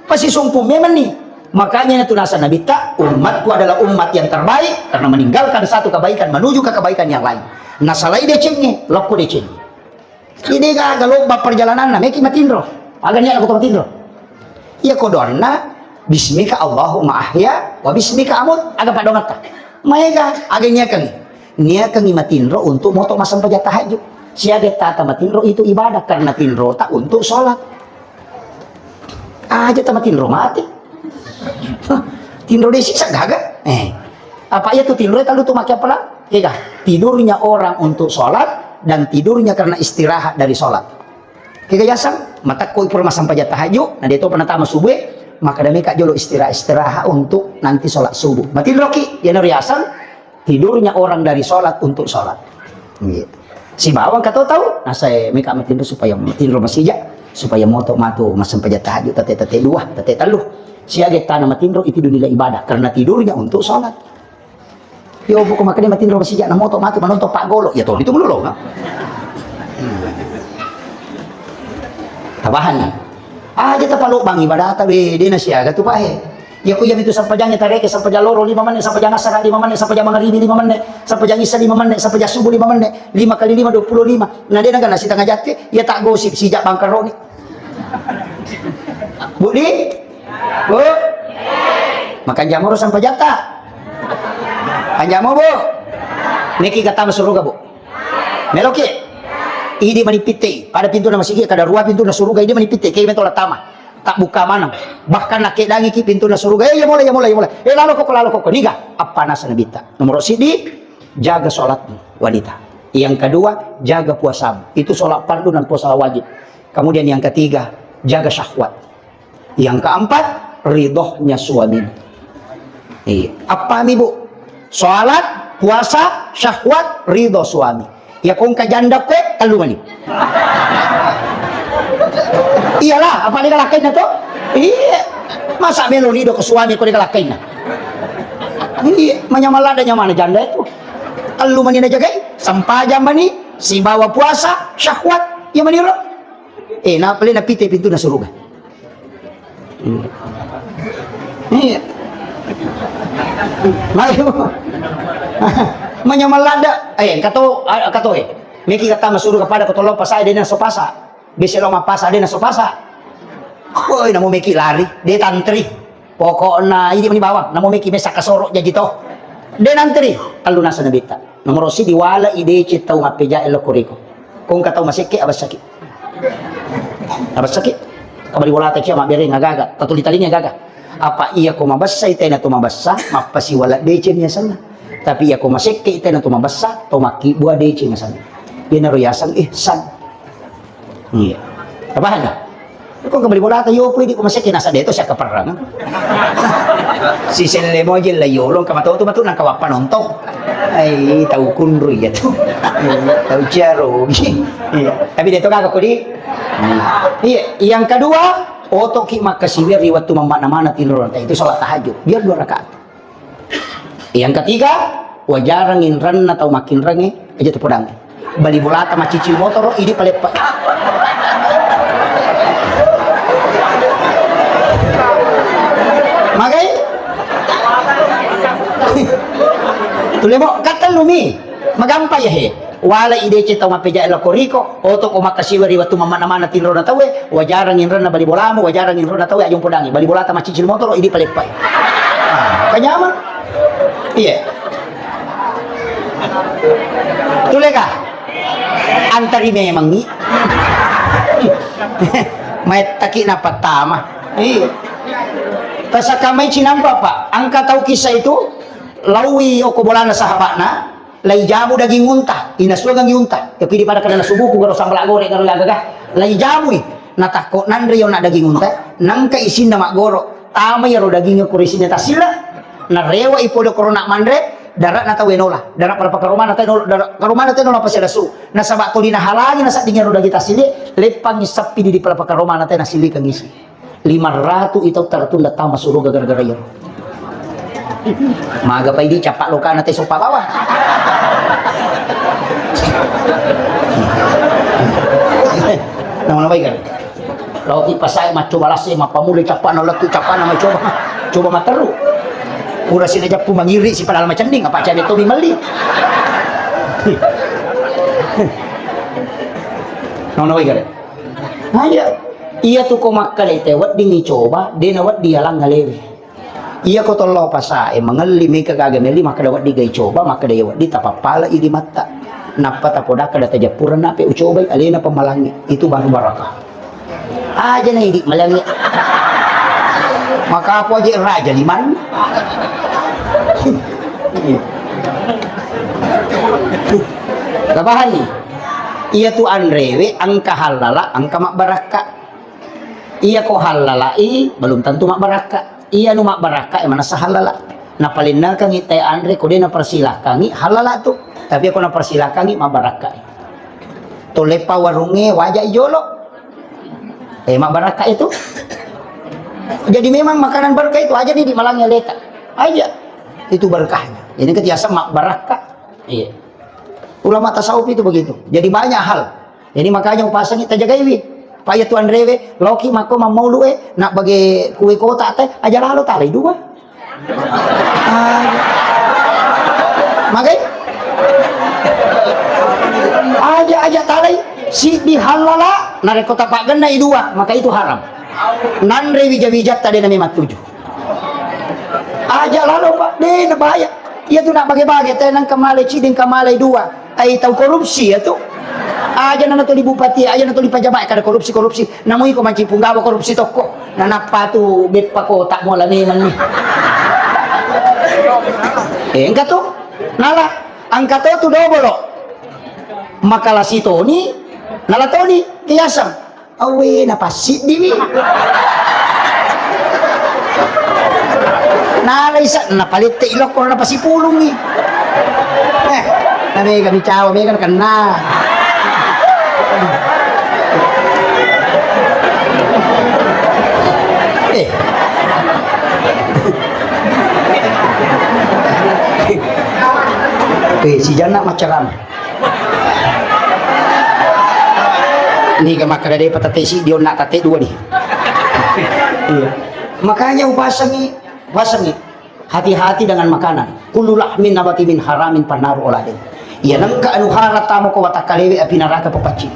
Pasisumpung memang ni. Makanya itu nasa Nabitta, "Umatku adalah umat yang terbaik karena meninggalkan satu kebaikan menuju ke kebaikan yang lain." Nasalai decengnge, lokko decengnge. Jadi gaga lobba perjalananna, meki matinro. Aga niat aku matinro. Iya ko doanna, "Bismika Allahumma ahya wa bismika amut." Aga padongatta. Maega, aga niakangi. Niakangi matinro untuk moto massempajang tahajud. Siaga tata matinro itu ibadah karena tinrota untuk sholat. Aja tamatinro mate. Hah, tinro desi sa gaga. Eh. Apa iya tu tinro talu tu make apa lah? Kega, tidurnya orang untuk sholat dan tidurnya karena istirahat dari sholat. Kega yaseng, matakko pura massempajang tahajud, na de to panatama subuh, maka demi ka jolo istirahat, istirahat untuk nanti sholat subuh. Matinroki, yana riaseng, tidurnya orang dari sholat untuk sholat. Iya. Sibawa engka to tau, nasae meka matinro supaya matinro masija, supaya moto matu massempajang tahajud tete tete dua, tete tellu. Siaga tana matinro itu dunia ibadah karena tidurnya untuk sholat. Yo buku makanya matinro masija na moto matu manonton pak golo ya to itu melulu. Tabahan ni. Aja tapalobang ibadah ta be dena siaga tu pahe. Ya ku iya mitu sampajangnya tareke sampajang loro lima menit, sampajang asara lima menit, sampajang mangaribi lima menit, sampajang isa lima menit, sampajang subuh lima menit, lima kali lima dua puluh lima. Na dena gana sitengah jate, ya tak gosip sijak bangkaroni. Budi? Bu? Makan jamur sampajata? Anjamo bu? Niki kata suruga bu? Meloki? Idi manipitte, pada pintu na masigi kada rua pintu na suruga idi manipitte, kei meto latama. Tak buka maneng. Bahkan nakedangiki pintu na suruga, eh, ya mulai, ya mulai, ya mulai. Eh, lalo koko, lalo koko. Niga, apa nasa nabita? Nomor sidi, jaga sholatmu, wanita. Yang kedua, jaga puasamu. Itu sholat fardu dan puasa wajib. Kemudian yang ketiga, jaga syahwat. Yang keempat, ridhonya suami. Iya. Apa mi bu? Sholat, puasa, syahwat, ridho suami. Ya kongka janda kue, telu mani. Iyalah, apa dia galakkan to? Iya. Masa melo ridho ke suami kau dia galakkan? Iya, manyamala ada nyamana janda itu. Telu mani na jagai, sampajang mani, sibawa puasa, syahwat, ya mani ro. Eh, na pale na pite pintu na suruga. Iya. Mari. Manyamallada. Eh, kato, ah, kato, eh. Meki kata masuru kepada kotolo pasa, dena sopasa. Bese lo mapasa, dena sopasa. Koi, namo meki lari, de tantri. Pokokna, idi mani bawang, namo meki mesa kasoro jaji to. De nantri, telu nasa nabita. Nomor sidi wala idece tau mappeja elo koriko. Kongka tau masekke abessaki. Abessaki. Kabali bolata kia mabbereng agaga, tatuli talinga gaga. Apa iya ko mabessa itena to mabessa, mappasiwala deceng yasenna. Tapi iya ko masekke itena to mabessa, to makkibua deceng yasenna. Iyanaro yaseng ihsan. Iya. Tapahanna? Ko kembali bolata yo pui di ko masekke nasa deto siakka perrang. Si selle moje la yolo ka matoto matu nang kawappa nontong. Ai tau kunru iya tu. Tau ciaro. Iya. Tapi deto kaka kodi. Iya, yang kedua, otoki makkasiwir ri wettu mammana-mana tinro itu salat tahajud. Biar dua rakaat. Yang ketiga, wajarang inranna tau makkinrangnge, aja tepodangnge. Bali bolata macicil motoro, idi paleppa. Magai? Tulemo, katellumi. Magampa ya he. Wala idece tau mappeja lao koriko, oto ko makkasiwiri wettu mammana-mana tinrona tauwe, wajarang inranna bali bolamu, wajarang inrona tauwe, aja umpodangi. Bali bolata macicil motoro, idi paleppai. Ah, kanyama? Iya. Tuleka? Antari memangi. Maettaki napattama. Iya. Tasakamai cinampa, Pak. Angka tau kisah itu, laui oko bolana sahabatna, Laijamu daging unta, inasuagangngi unta. Tapi di pada kada nasubuku garo sambala gore garo gaga. Laijamui. Natakko nanre yona daging unta, nangka isinna maggoro. Tama yaro daging ko isinna tasilla. Narewa i pole korona manre, darat na tau enola. Darat pada pakaromana tau enola, darat karomana tau enola pasi dasu. Nasaba tuli nahalangi nasadding yaro daging tasille, leppangi sappi di pada pakaromana tau nasilikangi isi. Lima ratu itau taratunda tama suruga gara-gara iyaro. Maga pai di capa lokana te soppa bawang. Nama-nama ikan. Lao ki pasai maccoba lasse, mappamule capana lettu capana mai coba. Coba matteru. Pura sina jappu mangiri si padahal macending apa cabe tobi melli. Nama-nama ikan. Aja. Iya tu ko makkalete wedding icoba, de na wedding alang alewe. Iya ko tollo pasae mangelli meka gaga melli makkada wedding ga icoba, makkada iya wedding tapappala idi matta. Nappa tapoda kada tajappurenna pe ucobai alena pemalangi. Itu baru barakah. Aja na idi malangi. Maka apa aja raja liman. Iya. Tapahanni? Iya tu anrewe engka hallala, engka mabbarakka. Iya ko hallalai, belum tentu mabbarakka. Iya nu mabbarakka, e manessa hallala. Napalennekangngi tae anre, ko de napersilakangngi, hallala tu. Tapi ko napersilakangngi, mabbarakka. Toleppa warungnge, waja i jolo. Eh, mabbarakka itu. Jadi memang makanan berkah itu aja nih di Malang ya, Leta. Aja. Itu berkahnya. Ini ketiasa mabbarakka. Iya. Ulama tasawuf itu begitu. Jadi banyak hal. Jadi makanya upasangi tajagaiwi. Pak ya tuan rewe, loki mako mammaulu e, nak bage kue kota te, aja lalo talai dua. Ah. Magai? Aja, aja talai. Siddi hallala, narekko tapaggenna i dua, maka itu haram. Nanre wija-wijatta de nami mattuju. Aja lalo, Pak, de nabaya. Iya tu nak bage-bage, tenang kemale ciding kemale dua. Ai tau korupsi ya tu. Aja nana tuli bupati, aja nana tuli pajama kada korupsi-korupsi. Namu iko manci punggawa korupsi tokko. Nanappa tu beppa kota muala memang ni. Eh, engka tu. Nala, engka to tu dobolo. Makalasi toni, nala toni, kiasang. Awe, napassiddiwi. Nalai sa, napalette ilokko, napasipulungi. Eh, namega micawa, mega nakenna. Eh. Eh, si Janna maccarama. Niga makkeda depa tette siddi, onna tette dua di. Iya. Makanya upasangi, upasangi. Hati-hati dengan makanan. Kullu lahmin nabati min haramin fannaru auladih. Iya nengka anu hara tamo ko watakkalewe api naraka papaccing.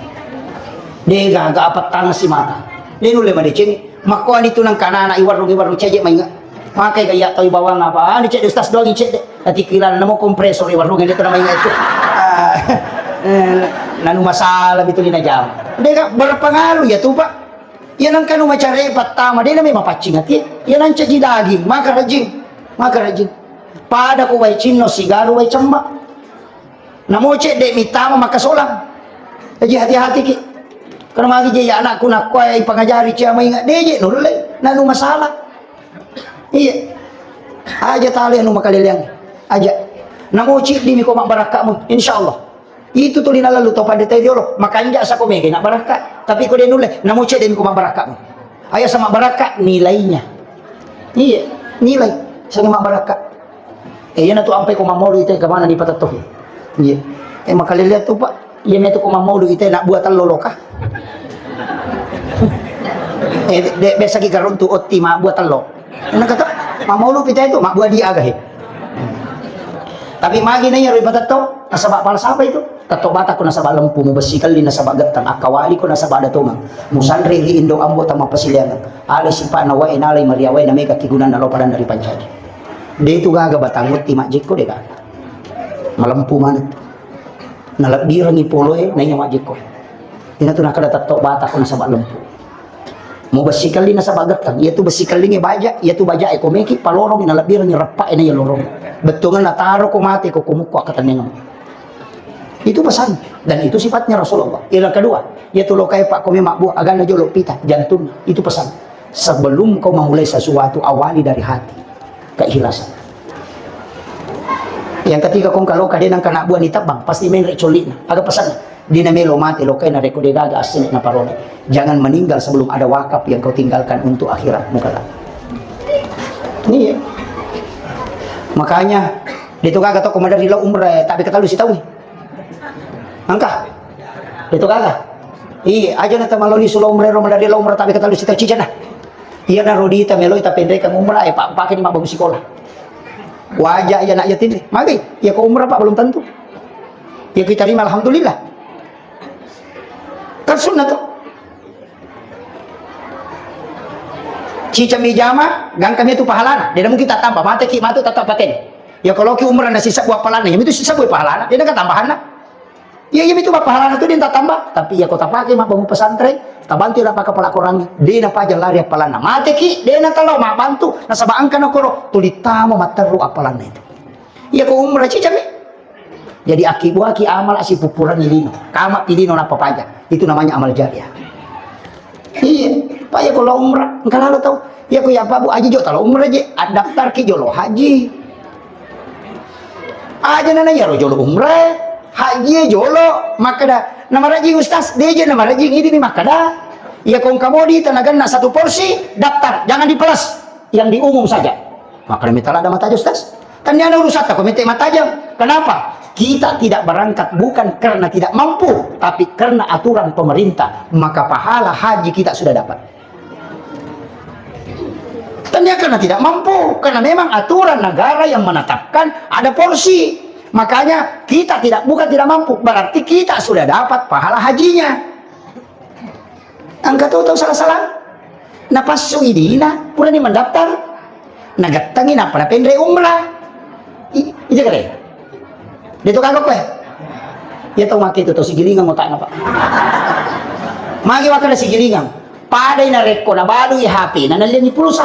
De gaga apa tangsi mata. De nulle madeceng. Makkuani tu nengka anak-anak iwarrung-iwarrung ceje mainga. Makai gaya tau bawang apa? Anu cedde ustaz doang cedde. Ati kilana namo kompresor iwarrung itu namanya itu. Ah, eh, nanu masalah itu lina jam. Dega berpengaruh ya tu, Pak. Ya nengka nu macare pattama de nami mapaccing ati. Ya nancaji daging, maka rajing. Maka rajing. Pada ko wai cinno sigaru wai cemma. Namo cedde mittama makkasolang. Jaji hati-hati ki. Karena magi je ya anakku nakkuai pangajari cia mainga deje nulle nanu masalah. Iya. Aja tali anu makaleleang. Aja. Namo cedde mi ko mabbarakkamu, insyaallah. Itu tuli nalalu to pandita jolo. Makanja sako mege na barakka. Tapi ko de nulle, namo cedde mi ko mabbarakkamu. Aja sama barakka nilainya. Iya, nilai sama barakka. Eh, iyana tu ampai ko mammaulu ite kemana dipatettohi. Iya. Eh, makalelea tu, Pak. Iya metu ko mammaulu ite nak buah tello loka. Eh, de, biasa ki garuntu otti ma buah tello. Nang kata mammaulu pita itu ma buah dia gahe. Tapi magi na iya ro ipatetto, nasaba pala sapa itu? Tetto bata ko nasaba lempu, mubessi kelli nasaba gettang, akkawali ko nasaba ada tomang. Musanre ri indo ambo tama pasileangan. Ale sipana wae nalai maria wae na mega kigunanna lo padanna ripancaji. De tu gaga batang utti majjekko de gaga. Malempu maneng. Nalebbirengi poloe naiya majjekko. Ina tu nakada tetto bata ko nasaba lempu. Mubessi kelli nasaba gettang. Iya tu bessi kellinge baja, iya tu bajae ko meki palorongi nalebbirengi reppae naiya lorong. Bettuanna taro ko mate ko kumukku akkatenningang. Itu pesan dan itu sifatnya Rasulullah. Yang kedua, ya tu lokai pak ko memang buah agana jolo pita jantung. Itu pesan. Sebelum kau memulai sesuatu, awali dari hati. Keikhlasan. Yang ketiga, kong kalau kade nang kana buah ni tabang, pasti menre colina. Aga pesan. Dina melo mate lokai na reko de gaga asli na parone. Jangan meninggal sebelum ada wakaf yang kau tinggalkan untuk akhirat muka. Iya. Makanya, de tu gaga to komadari lo umrah, tapi ketalu si tahu. Angka. Itu gaga. Iya, aja na tamaloni sulo umrah, ro madari lo umrah, tapi ketalu si tahu cicana. Iya na rodita meloi tapi ndeka umrah, eh, pak, pakai di mabang sekolah. Wajah iya nak yatim. Magi, iya ko umrah, Pak, belum tentu. Iya kita terima, alhamdulillah. Kan sunnah tuh. Cicami jama, gangkami itu pahalana. Dia mungkin tak tambah, mate ki matu tetap paten. Ya kalau ki umrah nasi sebuah pahalana, ya itu sebuah pahalana. Dia kan tambahanna. Iya, iya, itu pahalana tu deng tatamba. Tapi iya ko tapake mabbangun pesantren, tabantu ila pakapala Korangnge, de napaja lari appalanna. Mateki, de natalao mabbantu, nasaba engka nokoro tuli tama matteru appalanna itu. Iya ko umrah cicami. Jadi akibuaki amal asipuppurangi lino. Kama pilino napapaja. Itu namanya amal jariah. Iya, Pak, iya ko lao umrah, engka lalo tau. Iya ko iya Pak Bu Haji jo talo umrah je, addaftarki jolo haji. Aja nana iyaro jolo umrah, haji jolo, makkeda, "Namarajing Ustaz?" "De je namarajing, idi mi makkeda." Iya ko engka modi tanaganna satu porsi, daftar, jangan dipelas, yang di umum saja. Makkeda mitala ada mata Ustaz. Taniana urusatta ko mete matajang. Kenapa? Kita tidak berangkat bukan karena tidak mampu, tapi karena aturan pemerintah. Maka pahala haji kita sudah dapat. Tania karena tidak mampu, karena memang aturan negara yang menetapkan ada porsi. Makanya kita tidak, bukan tidak mampu, berarti kita sudah dapat pahala hajinya. Engka to tau sala-sala. Napassu idina, purani mendaftar. Nagettangi nappa napenre umrah. I-, ija kare. De to kagok koe. Iya tau make itu tau sigilingang otakna, Pak. Magi wakkada sigilingang. Padai narekko nabalui H P na nallianni pulsa.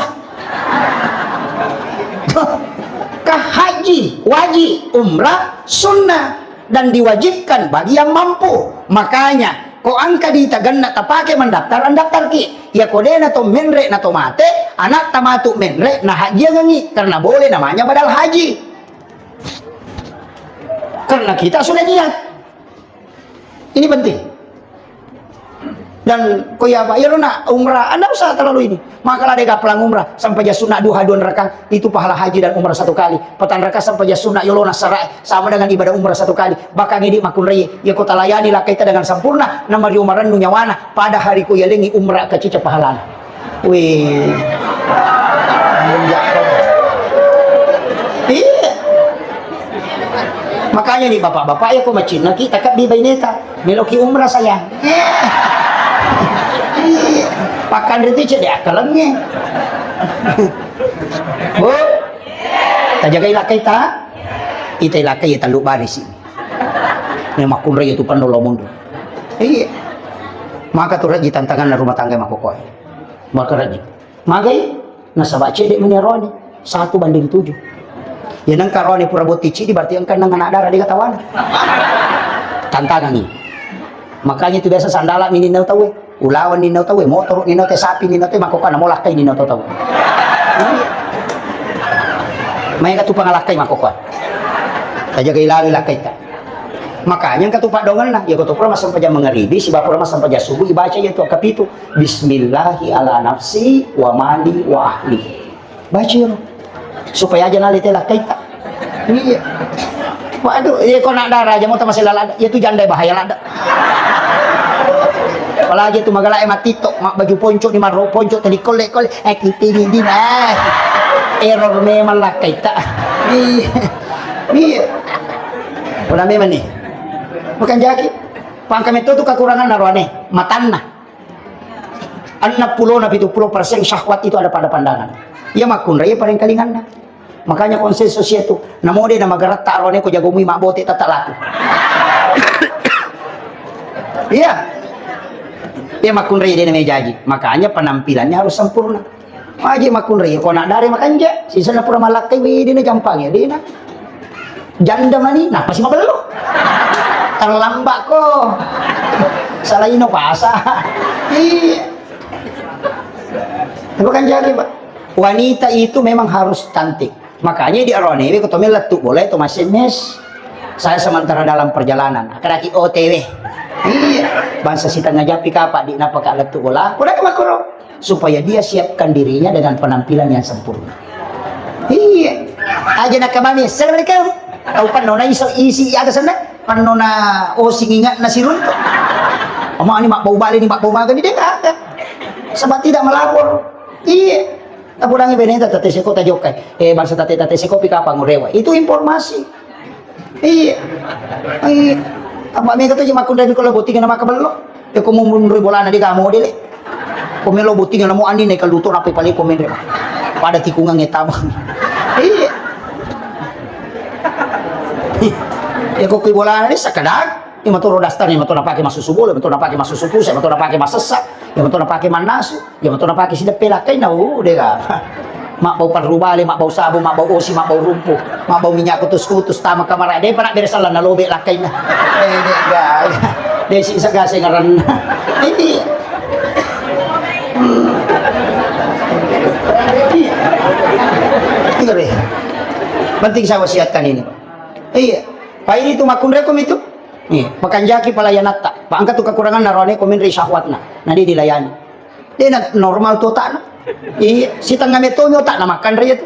Ka haji wajib, umrah sunnah dan diwajibkan bagi yang mampu. Makanya, ko engka dita genna tapake mendaftar, andaftarki. Iya ko dena to menre na to mate, anakta matu menre na hajiangengi karena boleh namanya badal haji. Karena kita sudah niat. Ini penting. Dan ko iya, Pak, iyaro na umrah, anda usah terlalu ini. Maka ada kaplang umrah, sampai ja sunat duha dua rakaat, itu pahala haji dan umrah satu kali. Petang rakaat sampai ja sunat yolona sara, sama dengan ibadah umrah satu kali. Bahkan ini makunrai, ya kota layani lah kita dengan sempurna, nama ri umarannu nyawana, pada hari ku yalengi umrah kacica pahalana. Wih. Iya. Makanya nih bapak-bapak ya, ko macinna ki takabbi baineta. Meloki umrah sayang. Iya. Pakan itu cedek akalannya. Bu, tajagai lakkaita. Ita lakkai ya tallu barisi. Ini makunrai itu penuh lomundu. Iya. Maka tu raji tantangan rumah tangga makokoe. Maka raji. Magai, nasaba cedde meni aroane, satu banding tujuh. Ya nengka aroane pura botting cidi, berarti engka nang anak dara dega tawana. Tantangangi. Makanya itu biasa sandala mininna tauwe, ulawan ninna tauwe, motor ninna te, sapi ninna te, makokana molakkai ninna tauwe. Maega tu pangalakkai makokoa. Tajaga ilawi lakkaita. Makanya engka tu padongenna, ya ko to pura massempajang mangaribi, siba pura massempajang subuh, ibaca ya tu kapitu. Bismillahi ala nafsi wa mali wa ahli. Baca iyaro. Supaya aja nalete lakkaita. Iya. Waduh, iya ko nak dara aja mau tamasela lada. Iya tu janda bahaya lada. Apalagi tu magala e matito, mak baju ponco ni maro ponco tadi kole kole. Eh, kita ini di, eh. Error memang lakkaita. Iya. Iya. Udah memang nih. Bukan jaki. Pangka metto tu kekurangan naroane. Matanna. Enneng pulo na pitu pulo persen syahwat itu ada pada pandangan. Iya makkunrai, iya parengkalinganna. Makanya konsensus iya tu. Namo de na magaratta arone ko jagomui mabbote tata laku. Iya. Iya makkunrai de na mejaji. Makanya penampilannya harus sempurna. Maji makkunrai ko nak dare makanja. Sisana pura malakkai, wih, de na jampang ya, de na. Janda mani, napasi mabello. Terlambat ko. Salaino pasa. Iya. Tapi kan jadi, Pak. Wanita itu memang harus cantik. Makanya di arone, ko to lettu bola itu masih mes. Saya sementara dalam perjalanan. Akan lagi O T W. Iya. Bangsa sitengah japi kapa di napa ka lettu bola. Udah ke makuro. Supaya dia siapkan dirinya dengan penampilan yang sempurna. Iya. Aja nak kemami, "Assalamualaikum." Tau penno na iso isi aga senna? Penno na osing ingat na siruntu. Ama ni mak bau balik ni, mak bau makan ni, dia kagak. Sebab tidak melapor. Iya. Tapudangi beneta tate seko tajokai. Eh, bangsa tate, tate seko pi kapang urewa. Itu informasi. Iya. Iya. Apa mega tu je makkunrai ko lo botting na maka bello. Ya ko mau mundur bolana di kamu dele. Ko melo botting na mau andi naik luto nape paling komen re. Pada tikungan ngetama. Iya. Ya ko ki bolana di sekedar. Iya mato ro daster, iya mato napake massusu bola, iya mato napake massusu pusa, iya mato napake massessa, iya mato napake mannasu, iya mato napake sideppe lakkainna, oh, dega. Mabbau parrubale, mabbau sabung, mabbau osi, mabbau rumpu, mabbau minyak kutus-kutus, tama kamara, depa nabbere selleng nalobe lakkainna. Eh, dega. Desi segase ngaranna. Iya. Iya. Iya, deh. Penting saya wasiatkan ini, Pak. Iya. Pak, ini tuh makkunreko itu. Iya, makanjaki palayanatta. Pak, engka tu kekurangan narone komen ri syahwatna. Nah, dia dilayani. Dia na normal tu otakna. Iya, sitengah metomi otakna makan ri itu.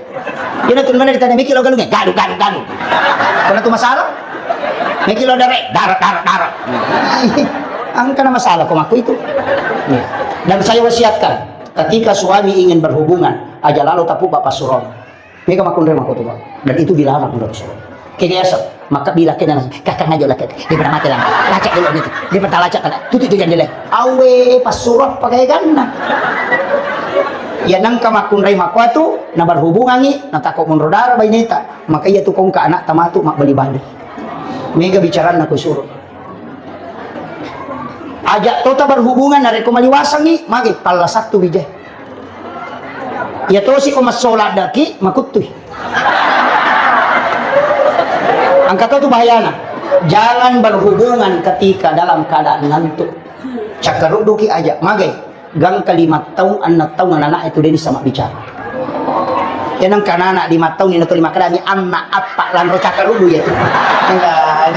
Dia na tu mana ditanya, "Miki lo galungnya?" "Galu, galu, galu." Karena tu masalah. "Miki lo dare?" "Dara, dara, dara." Engka na masalah ko makku itu. Iya. Dan saya wasiatkan, ketika suami ingin berhubungan, aja lalo tapu bapak surong. Mega makkunrai makkutu, Pak. Dan itu dilarang oleh Rasulullah. Kegesa, maka bila kena, "Kakang aja lah, Kak. Dia pernah mati lah. Lacak dulu itu. Dia pernah lacak kan. Tutup tu jendela." Awe, passurah pakai ganna. Ya nangka makkunrai makkuatu, na berhubungangi, na takut munro dara baineta. Maka iya tu kongka anak tamatu mak bali bali. Mega bicaranna ku suruh. Aja tota berhubungan narekko maliwasangi, magi palla sattu bijai. Iya tosi ko massola daki makuttui. Angka to tu bahayana. Jangan berhubungan ketika dalam keadaan ngantuk. Cakkarudduki aja, magai. Gangka lima taung, enneng taung anak-anak itu deni sama bicara. Enang kanana lima taung ini tuli makadani anak apa lanro cakkaruddu ya. Enggak.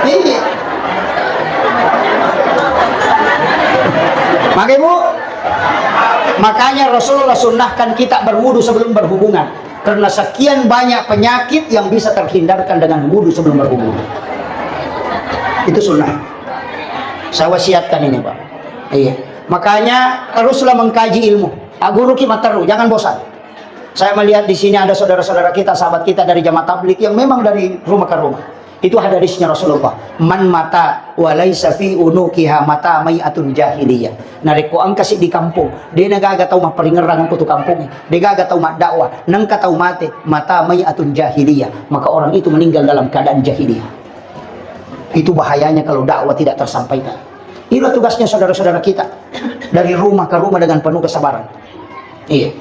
Iya. Magai, Bu. Makanya Rasulullah sunnahkan kita berwudu sebelum berhubungan. Karena sekian banyak penyakit yang bisa terhindarkan dengan wudu sebelum berhubungan. Itu sunnah. Saya wasiatkan ini, Pak. Iya. Makanya teruslah mengkaji ilmu. Aguruki matteru, jangan bosan. Saya melihat di sini ada saudara-saudara kita, sahabat kita dari jamaah tabligh yang memang dari rumah ke rumah. Itu hadisnya Rasulullah. "Man mata wa laisa fi unuqiha mata mai'atun jahiliyah." Narekko engka siddi kampung, de' na gaga tau mapparingerrang ko tu kampungnge, de' gaga tau maddakwah, nengka tau mate, mata mai'atun jahiliyah, maka orang itu meninggal dalam keadaan jahiliyah. Itu bahayanya kalau dakwah tidak tersampaikan. Itulah tugasnya saudara-saudara kita dari rumah ke rumah dengan penuh kesabaran. Iya.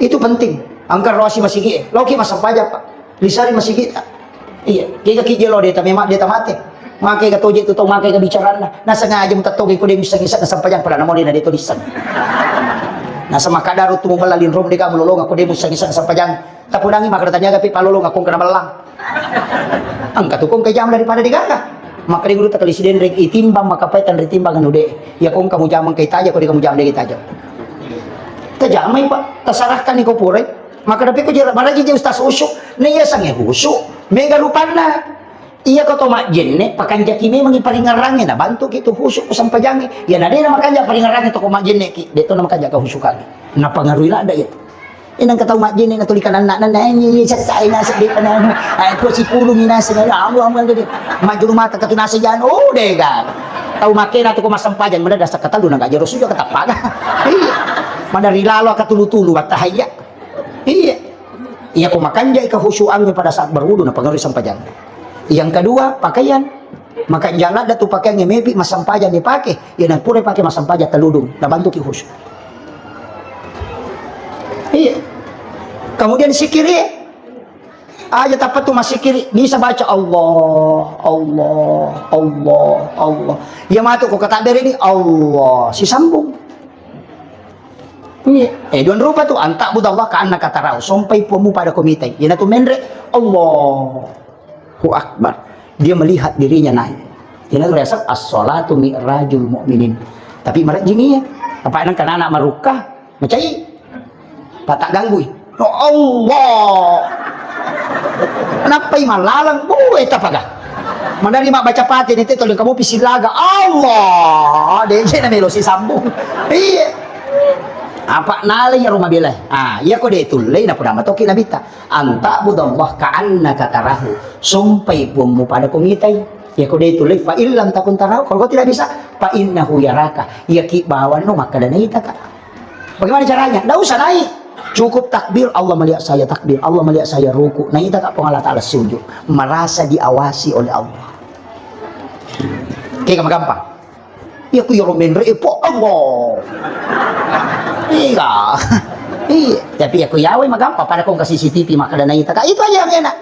Itu penting. Engka roasi masigi e. Loki massempajang, Pak. Lisari masigi ta. Iya. Kega ki jelo deta memang deta mate. Makai ga toje tu tau makai ga bicaranna. Na sengaja mutattoge ko de' misseng-isseng sempajang pada namo de' na de' to disseng. Na semakadaru tu mubella linrom de' ga mulolonga ko de' misseng-isseng sempajang. Tapudangi maka tanya gapi palolonga kong kena mellang. Engka tu kong kejam daripada de' gaga. Maka de' guru takali sidenreng itimbang maka paitan ritimbang anu de'. Ya kong kamu jamang kai taja ko de' kamu jamang de' taja. Tajamai, Pak, tasarahkan ni ko purai. Maka dapi ko jera maraji je ustaz khusyuk. Na iya sange khusyuk. Mega rupanna. Iya ko to majjenne, pakanjaki memang iparingerrangnge, na bantu ki tu khusyuk ko sempajangnge. Iya na de' na makanja paringerrangnge to ko majjenne ki, de' to na makanja ka khusyukangnge. Na pangarui ladda iya. Inang ka tau majjenne na tuli kananna, na, na, ini, ini, sessa, ina, sedih, anu, ah, ko sipulung, ina, sedih, ya Allah, Allah, Allah. Majjulu mata ka tu nasi jan, oh, de' ga. Tau makena tu ko massempajang, mada dasa katalu na ga jero sujo katappaga. Iya. Mada rilalo ka tulu-tulu, batta hayya. Iya. Iya, ko makanjai kehusyuangnge pada saat berwudu, na pengaruh sempajang. Yang kedua, pakaian. Makanja ladda tu pakaiangnge mepi massempajang ni pake. Iya, na pura pake massempajang teludung, na bantu ki khusyuk. Iya. Kemudian sikiri, aja tappa tu massikiri, bisa baca Allah, Allah, Allah, Allah. Iya matu ko kata bere ni Allah, sisambung. Iya. Eh, dua rupa tu, antak budallah ka annaka tarahu. Sompai puammu pada ko mitai. Iyana tu menre, Allahu Akbar. Dia melihat dirinya naik. Iyana tu riaseng as-salatu mi'rajul mu'minin. Tapi marejjing iya. Apa nang kanana marukka, macai. Patak ganggui. Ya Allah. Nappai mallalang, buwe tapaga. Manari mabbaca Fatihah ni te tolong kamu pisilaga. Allah. De' je na melo sisambung. Iya. Apa nalai ya rumah belai. Ah, iya ko de' tullei na pura matoki Nabitta. Anta budallah ka annaka tarahu. Sompai puammu pada ko mitai. Iya ko de' tullei fa illam takun tarahu. Kalau kau tidak bisa, fa innahu yaraka. Iya ki bawanno makkada naitaka. Bagaimana caranya? Ndak usah naik. Cukup takbir, Allah melihat saya takbir, Allah melihat saya ruku. Nah, itu tak Allah Ta'ala sujud. Merasa diawasi oleh Allah. Oke, gampang. Iya, ku yoro menre, eh, po Allah. Iya. Iya, tapi aku yawe magampang pada kong ke C C T V maka dana ita. Itu aja yang enak.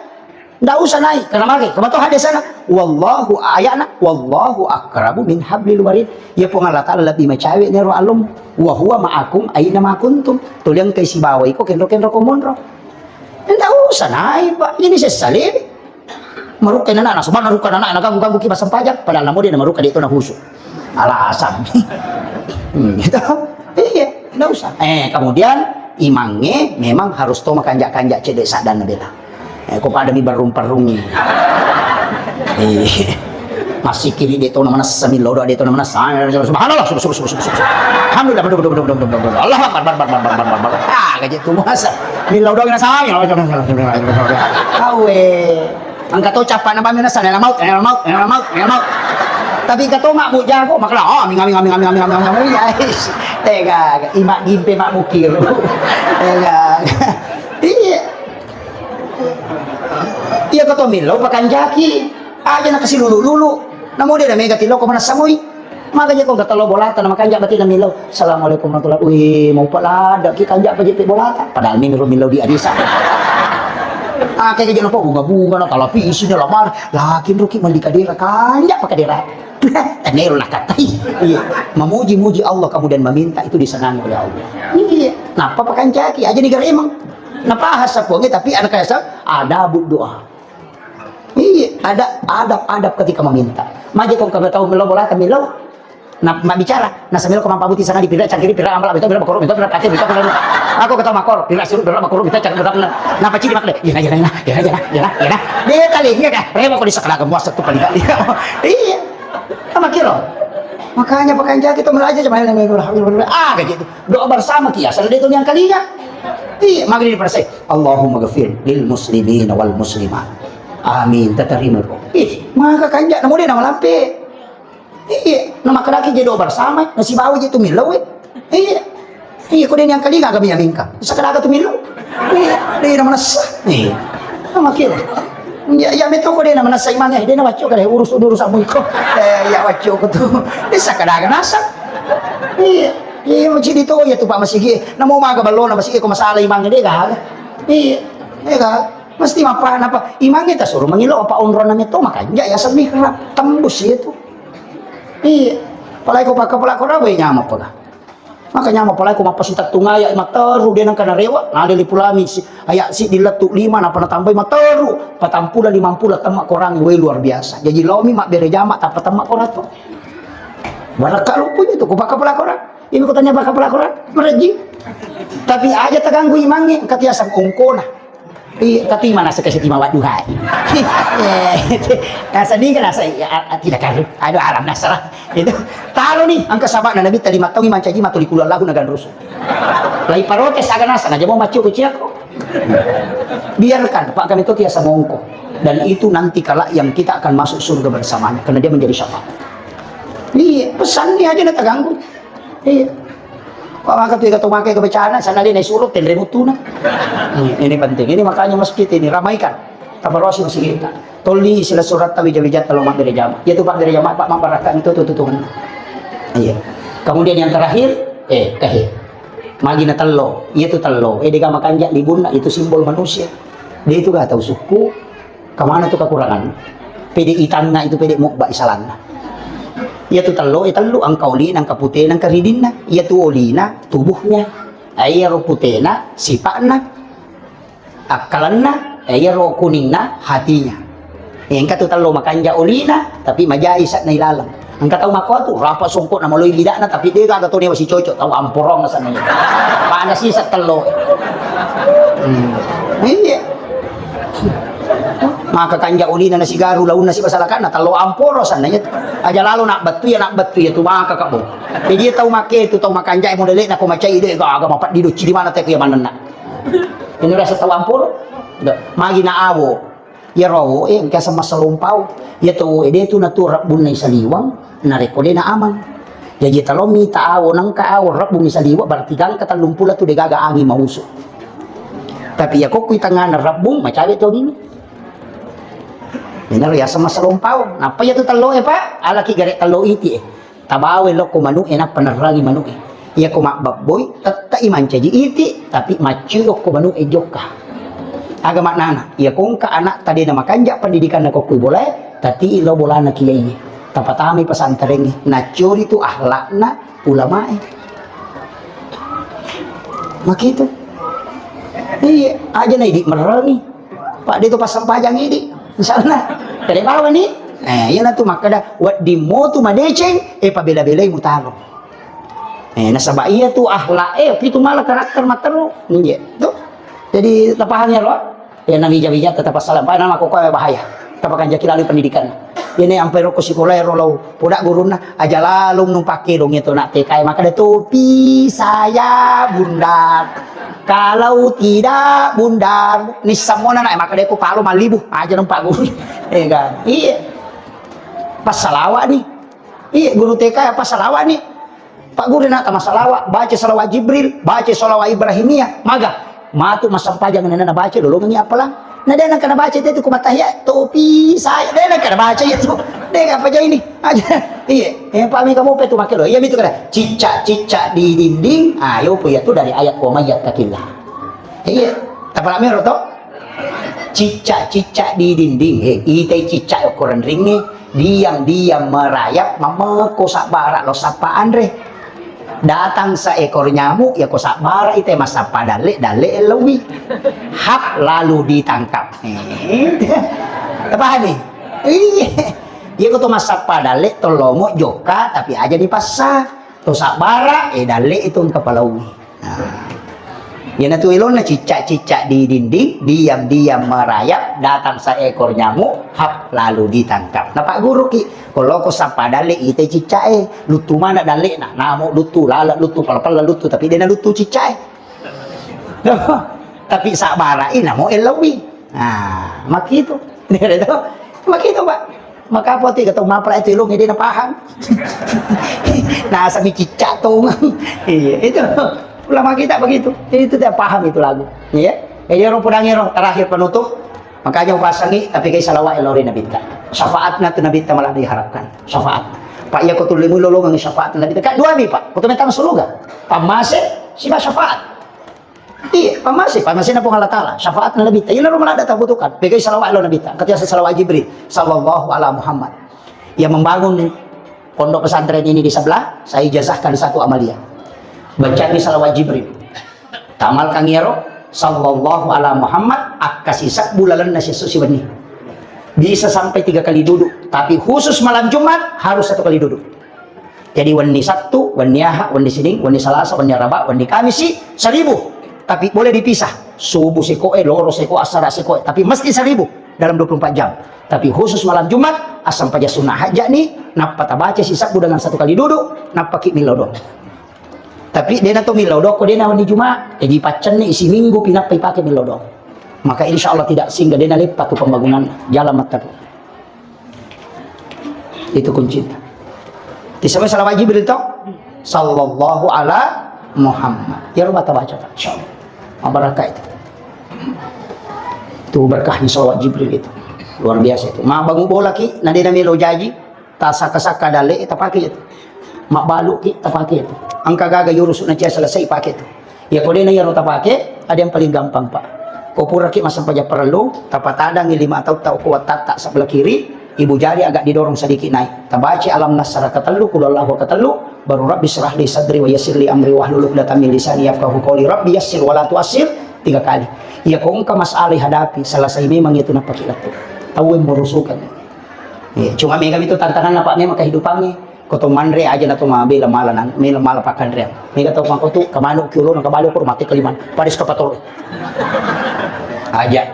Ndak usah naik, karena mage, kemato hadis sana, wallahu ayana, wallahu akrabu min hablil warid. Ya Puang Allah Ta'ala lebih macawe nero alum, wa huwa ma'akum aina ma kuntum. Tuliang kai sibawa iko kenro-kenro komonro. Ndak usah naik, Pak. Ini sesale. Marukka nana, nasubana rukka nana, naganggu-ganggu ki massempajang, padahal namo dia namarukka dia itu nahusu. Alasan. Hmm, gitu. Iya, ndak usah. Eh, kemudian imangnge memang harus to makanja-kanja cedde saddanna bela. Eh, ko pada mi barrung-parrungi. Eh, massikiri de to na manessa, millau doa de to na manessa. Subhanallah, sub-, sub-, sub-, sub-, sub-, sub-, Alhamdulillah, betul, betul, betul, betul, betul, betul. Allahu Akbar, bar, bar, bar, bar, bar, bar, bar. Ah, gaje tu masa. Millau doa na saya. Awe. Engka to cappa na bami nasa, nela maut, nela maut, nela maut, nela maut. Tapi engka to mabbu jago, makala, oh, minga, minga, minga. Iya, is. Tega, ima gimpe mabbu kiru. Tega. Iya. Iya, engka to millau pakanjaki. Aja na kasi lulu-lulu. Namo dia na mega tiloko manassa moi. Maka je ko engka tello bolata na makanja bati na millau. Assalamualaikum warahmatullahi. Wih, mau palada ki kanja pa jeppe bolata. Padahal mi ro millau di arisa. Ah, kayak gitu po bunga-bunga na talapisi na lamar. Lakin ro ki mandi kadera kanja pa kadera. Tenero na katai. Iya. Memuji-muji Allah kemudian meminta itu disenangi oleh Allah. Iya. Napa pakanjaki aja ni garemang. Napa hasa ponge tapi anak kaya sa ada doa. Iya, ada adab-adab ketika meminta. Maje ko engka tau millau bolata millau. Na, mabbicara, na sambil ko mampabuti sanga di pira cangkiri pira ampala betul pira bakoro betul pira pake betul pira. Aku ketawa makor, pira siru pira bakoro betul cangkiri pira. Na pacini makle. Iya, iya, iya, iya, iya, iya, iya. Dia kali iya kah? Rema ko di sekolah kamu asal tu paling kali. Iya. Sama kiro. Makanya pakanjaki to melaja cuma yang ah kayak gitu. Doa bersama ki asal dia tu yang kalinya. Iya, magari perse. Allahumma ghafir lil muslimin wal muslimat. Amin. Tatarima ko. Ih, maka kanja na mode na malampe. Iya, na makkadaki je doa bersama, na sibawa je tu millau. Iya. Iya, ko de yang kalinya kami yang mingka. Sakadaga tu millau. Iya, de na manessa. Iya. Na makira. Ya, ya meto ko de na manessa imangnge, de na wacco kare urus urus amu iko. Eh, ya wacco ko tu. De sakadaga nasa. Iya. Iya, masjid itu ya tu Pak masigi. Namo maga ballo na masigi ko masalah imangnge de gaga. Iya. De gaga. Mesti mappa napa imangnge tasuru mangilo apa onrona meto makanja ya semi tembus itu. Iya. Apalagi ko pakka pelakor apa nyamuk apa. Makanya mapalai ko mappasitattung aya matteru de nengka narewa, nade lipulami si, aya siddi lettu lima napa natambai matteru, patampula limampula temma korangi, weh, luar biasa. Jaji laomi mabbere jama tappa temma korato. Barakka luppunya tu, ko pakka pelakoran. Ini ko tanya pakka pelakoran, merejing. Tapi aja teganggu imangnge, engka tiaseng ongkona. Iya, tapi mana sekali setiap wadduhai. Eh, nah, sedih kan rasa, ya, ah, ah, tidak karu. Aduh, alam nasara. Itu. Taruh nih, angka sabak na Nabi tadi mattongi mancaji matuli kulallahu nagan rusuh. Lai protes aga nasa, aja mau macu kuciako. Biarkan, Pak, kami itu tiasa mongko. Dan itu nanti kelak yang kita akan masuk surga bersamanya, karena dia menjadi syafaat. Iya, pesannya aja na terganggu. Iya. Pak maka tu kata makai kebacaana, sana dia naik surut, tenre mutuna. Hmm, ini penting. Ini makanya masjid ini ramaikan. Taparosi masjid kita. Tolli sila surat tawi jawi jata lo mabbere jama. Iya tu Pak bere jama, Pak mabaraka itu tu tutungan. Iya. Kemudian yang terakhir, eh, kehe. Magi na tello, iya tu tello. Eh, dega makanja libunna, itu simbol manusia. Dia itu gak tahu suku, Kemana tu kekurangan? Pede itanna itu pede mubba isalanna. Iya tu tello, eh, tellu, angka olina, angka putena, angka ridinna. Iya tu olina, tubuhnya. Eh, iya ro putena, sipakna. Akkalanna, eh, iya ro kuninna, hatinya. Eh, engka tu tello makanja olina, tapi majai isakna ilalang. Engka tau makko tu, rapa songkok na maloi lidakna, tapi de gaga to newa sicocok, tau amporong asanna. Pada sisa tello. Hmm. Iya. Maka kanja ulina na sigaru launna sibasalakanna, tello amporo asanna iya. Aja lalo nak bettu ya, nak bettu ya tu maka kabo. Jadi tau make tu tau makanja modele na ko macai de gaga mapeddi docci di mana te ku ya manenna. Ini rasa tau amporo. Magi na awo. Iyaro awoe engka semma salompau. Iyato awoe de tu natu rebbunna isaliweng, narekko de na amang. Jaji talo mita awo, nengka awo rebbungi saliweng, berarti gangka tellung pulo tu degaga anging mausu. Tapi iya ko kui tengngana rebbung, macawe to dini. Inaro yaseng masalompao. Nappa iya tu tello e, Pak, alaki gare tello iti e. Tabawa lokko manu e nappa nerrangi manu e. Iya ko mabbabboi, tette i mancaji iti, tapi macciu lokko manu e jokka. Aga maknana? Iya ko engka anak tadi na makanja pendidikan na ko kui bolae, tati lo bolana kiai. Tapatamai pesantren e. Naccuri tu akhlakna ulamae. Makitu. Iya, aja na idi merrangi. Pak, de tu passempajang idi. Misalna, kade bawani. Eh, iya na tu makkeda, wedding mo tu madeceng, eh, pabela-belai mutaro. Eh, nasaba iya tu akhlak, eh, pitu mala karakter matteru. Iya, tu. Jadi, tapahang ya, Ro? Ya, na wija-wija tetap assalam. Pak, nama kok bahaya. Tapakanjaki lalu pendidikan. Ini ampai rokko sikola ero lau poda gurunna, aja lalung numpake dong itu nak T K, maka ada topi saya bundar. Kalau tidak bundar, ni semua nak, maka dia ku palo malibu, aja numpak guru. Eh, kan? Iya. Pas salawat nih. Iya, guru T K apa salawat nih? Pak guru na tama salawat, baca salawat Jibril, baca salawat Ibrahimiyah, maga. Matu massempajang nena nabaca, lolongengi appalang. Na de nengka nabaca itu ku matahiyat, topi saya, de nengka nabaca itu. De apa aja ini? Aja. Iya, eh, Pak, mega mope tu make lo. Iya, mitu kada. Cicak-cicak di dinding, ayo pu ya tu dari ayat wa may yattaqillah. Iya, tapalak mero to? Cicak-cicak di dinding, he, itai cicak ukuran ringe, diam-diam merayap, mameko sabbara lo sappa anre. Datang seekor nyamuk, ya ko sabbara ite massappa dalle, dalle elowi. Hap, lalu ditangkap. Eh, pahami? Iya. Iya ko to massappa dalle, tollomo jokka, tapi aja dipassa. To sabbara, eh, dalle itu engka palaui. Nah. Iyanatu elonna cicak-cicak di dinding, diam-diam merayap, datang seekor nyamuk, hap, lalu ditangkap. Napagguruki, ko loko sappa dalle ite cicak e, luttu mana dalle na, namo luttu, lala luttu, pala-pala luttu, tapi dena luttu cicak e. Tapi sabbara i namo ellawi. Nah, makitu. Makitu, Pak. Maka apa ti kata mapala itu ilung dia paham. Nah, sami cicak tu. Iya, itu. Ulama kita begitu. Itu dia paham itu lagu. Iya. Jadi orang pedang orang terakhir penutup. Makanya upasangi tapi kai salawat lori Nabi ta. Syafaatna tu Nabi ta malah diharapkan. Syafaat. Pak iya ko tulimu lolongan syafaat Nabi ta. Kak dua mi, Pak. Kutu metang surga. Pamase, siba syafaat. Iya, pamase, pamase na Puang Allah Taala, syafaat na Nabi ta. Ina rumah ada tabutukan. Pegai salawat lo Nabi ta. Ketika salawat Jibril, sallallahu ala Muhammad. Yang membangun pondok pesantren ini di sebelah, saya ijazahkan satu amaliah. Baca di salawat Jibril. Tamal kangiro, sallallahu ala Muhammad, akkasi sabbu lalenna sesu siwenni. Bisa sampai tiga kali duduk, tapi khusus malam Jumat harus satu kali duduk. Jadi wenni Sabtu, wenni Ahad, wenni Senin, wenni Salasa, wenni Araba, wenni Kamisi, seribu. Tapi boleh dipisah. Subuh seko e, loro seko, asara seko e. Tapi mesti seribu dalam dua puluh empat jam. Tapi khusus malam Jumat, asam paja sunnah haja ni, nappa tabaca si Sabtu dengan satu kali duduk, nappa ki milodong. Tapi dena to milodong, ko dena wenni Jumat. Jadi paccenni isi minggu pinappa ipake milodong. Maka insya Allah tidak singgah dena leppa tu pembangunan jalan mata. Itu kuncinya. Disebut salawat Jibril to? Sallallahu ala Muhammad. Ya, coba baca, Pak. Insya Allah. Berkah itu. Itu berkahnya salawat Jibril itu. Luar biasa itu. Ma bangun bola ki, na dena melo jaji, tasaka-saka dale, tapake itu. Mabbalu ki, tapake itu. Angka gaga yurusu na cia selesai, pake itu. Ya, ko dena iyaro tapake, ada yang paling gampang, Pak. Ko puraki massempajang parellu, tapatadangi lima tau tau ko wattatta sebelah kiri, ibu jari agak didorong sedikit naik. Tabaca alam nasrah ketellu, qul huwallahu ketellu, baru rabbi syrah li sadri wa yassir li amri wahlul uqdatam min lisani yafqahu qawli. Rabbi yassir wa la tuassir tiga kali. Ya, ko engka masalah hadapi, selesai memang itu napaki lettu. Tau yang merusukan. Iya, cuma mega itu tantangan apa memang kehidupannya. Ko to manre aja na to mabela mala nang, mela mala pakanreang. Mega to mako tu kamanu kiulo na kabalo ko mate kaliman. Paris kapatoro. Aja.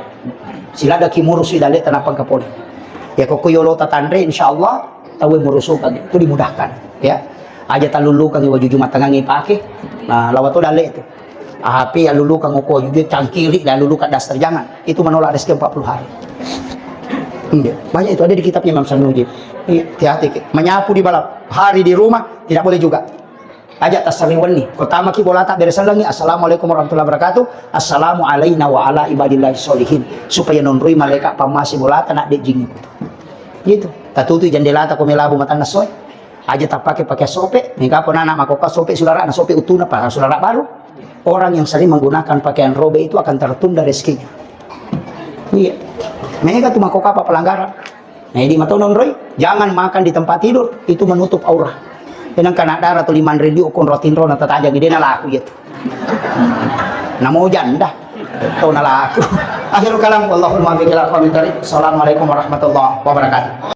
Silada ki murus dale tanapang kapoli. Ya ko ko yolo tatanre insyaallah tawe murusukan itu dimudahkan ya. Aja talulukan waju Jumat tangangi pake. Nah, lawa to dale itu. H P ya lulukan uko juga cangkiri dan lulukan daster jangan. Itu menolak rezeki empat puluh hari. Iya, banyak itu ada di kitabnya Imam Sarnuji. Iya, hati-hati. Menyapu di malam hari di rumah tidak boleh juga. Aja tasserri wenni. Ko tamaki bolata bere sellengi, "Assalamualaikum warahmatullahi wabarakatuh. Assalamu alaina wa ala ibadillahi sholihin." Supaya nonroi malaika pammase bolata nak dejjingi kutu. Gitu. Tatutu jendelata ko melabu matanna soe. Aja tapake pakai sope. Mingka ko nana makoka sope sulara na sope utuna pa sulara baru. Orang yang sering menggunakan pakaian robek itu akan tertunda rezekinya. Iya. Mega tu makoka apa pelanggaran. Nah, jadi matono nroi, jangan makan di tempat tidur, itu menutup aurat. Tenang kana dara tu lima ribu kon rotin ro na tatajang ide na laku iya tu. Namo janda. Tau na laku. Akhirul kalam, wallahul muwaffiq ila aqwamit thariq. Assalamualaikum warahmatullahi wabarakatuh.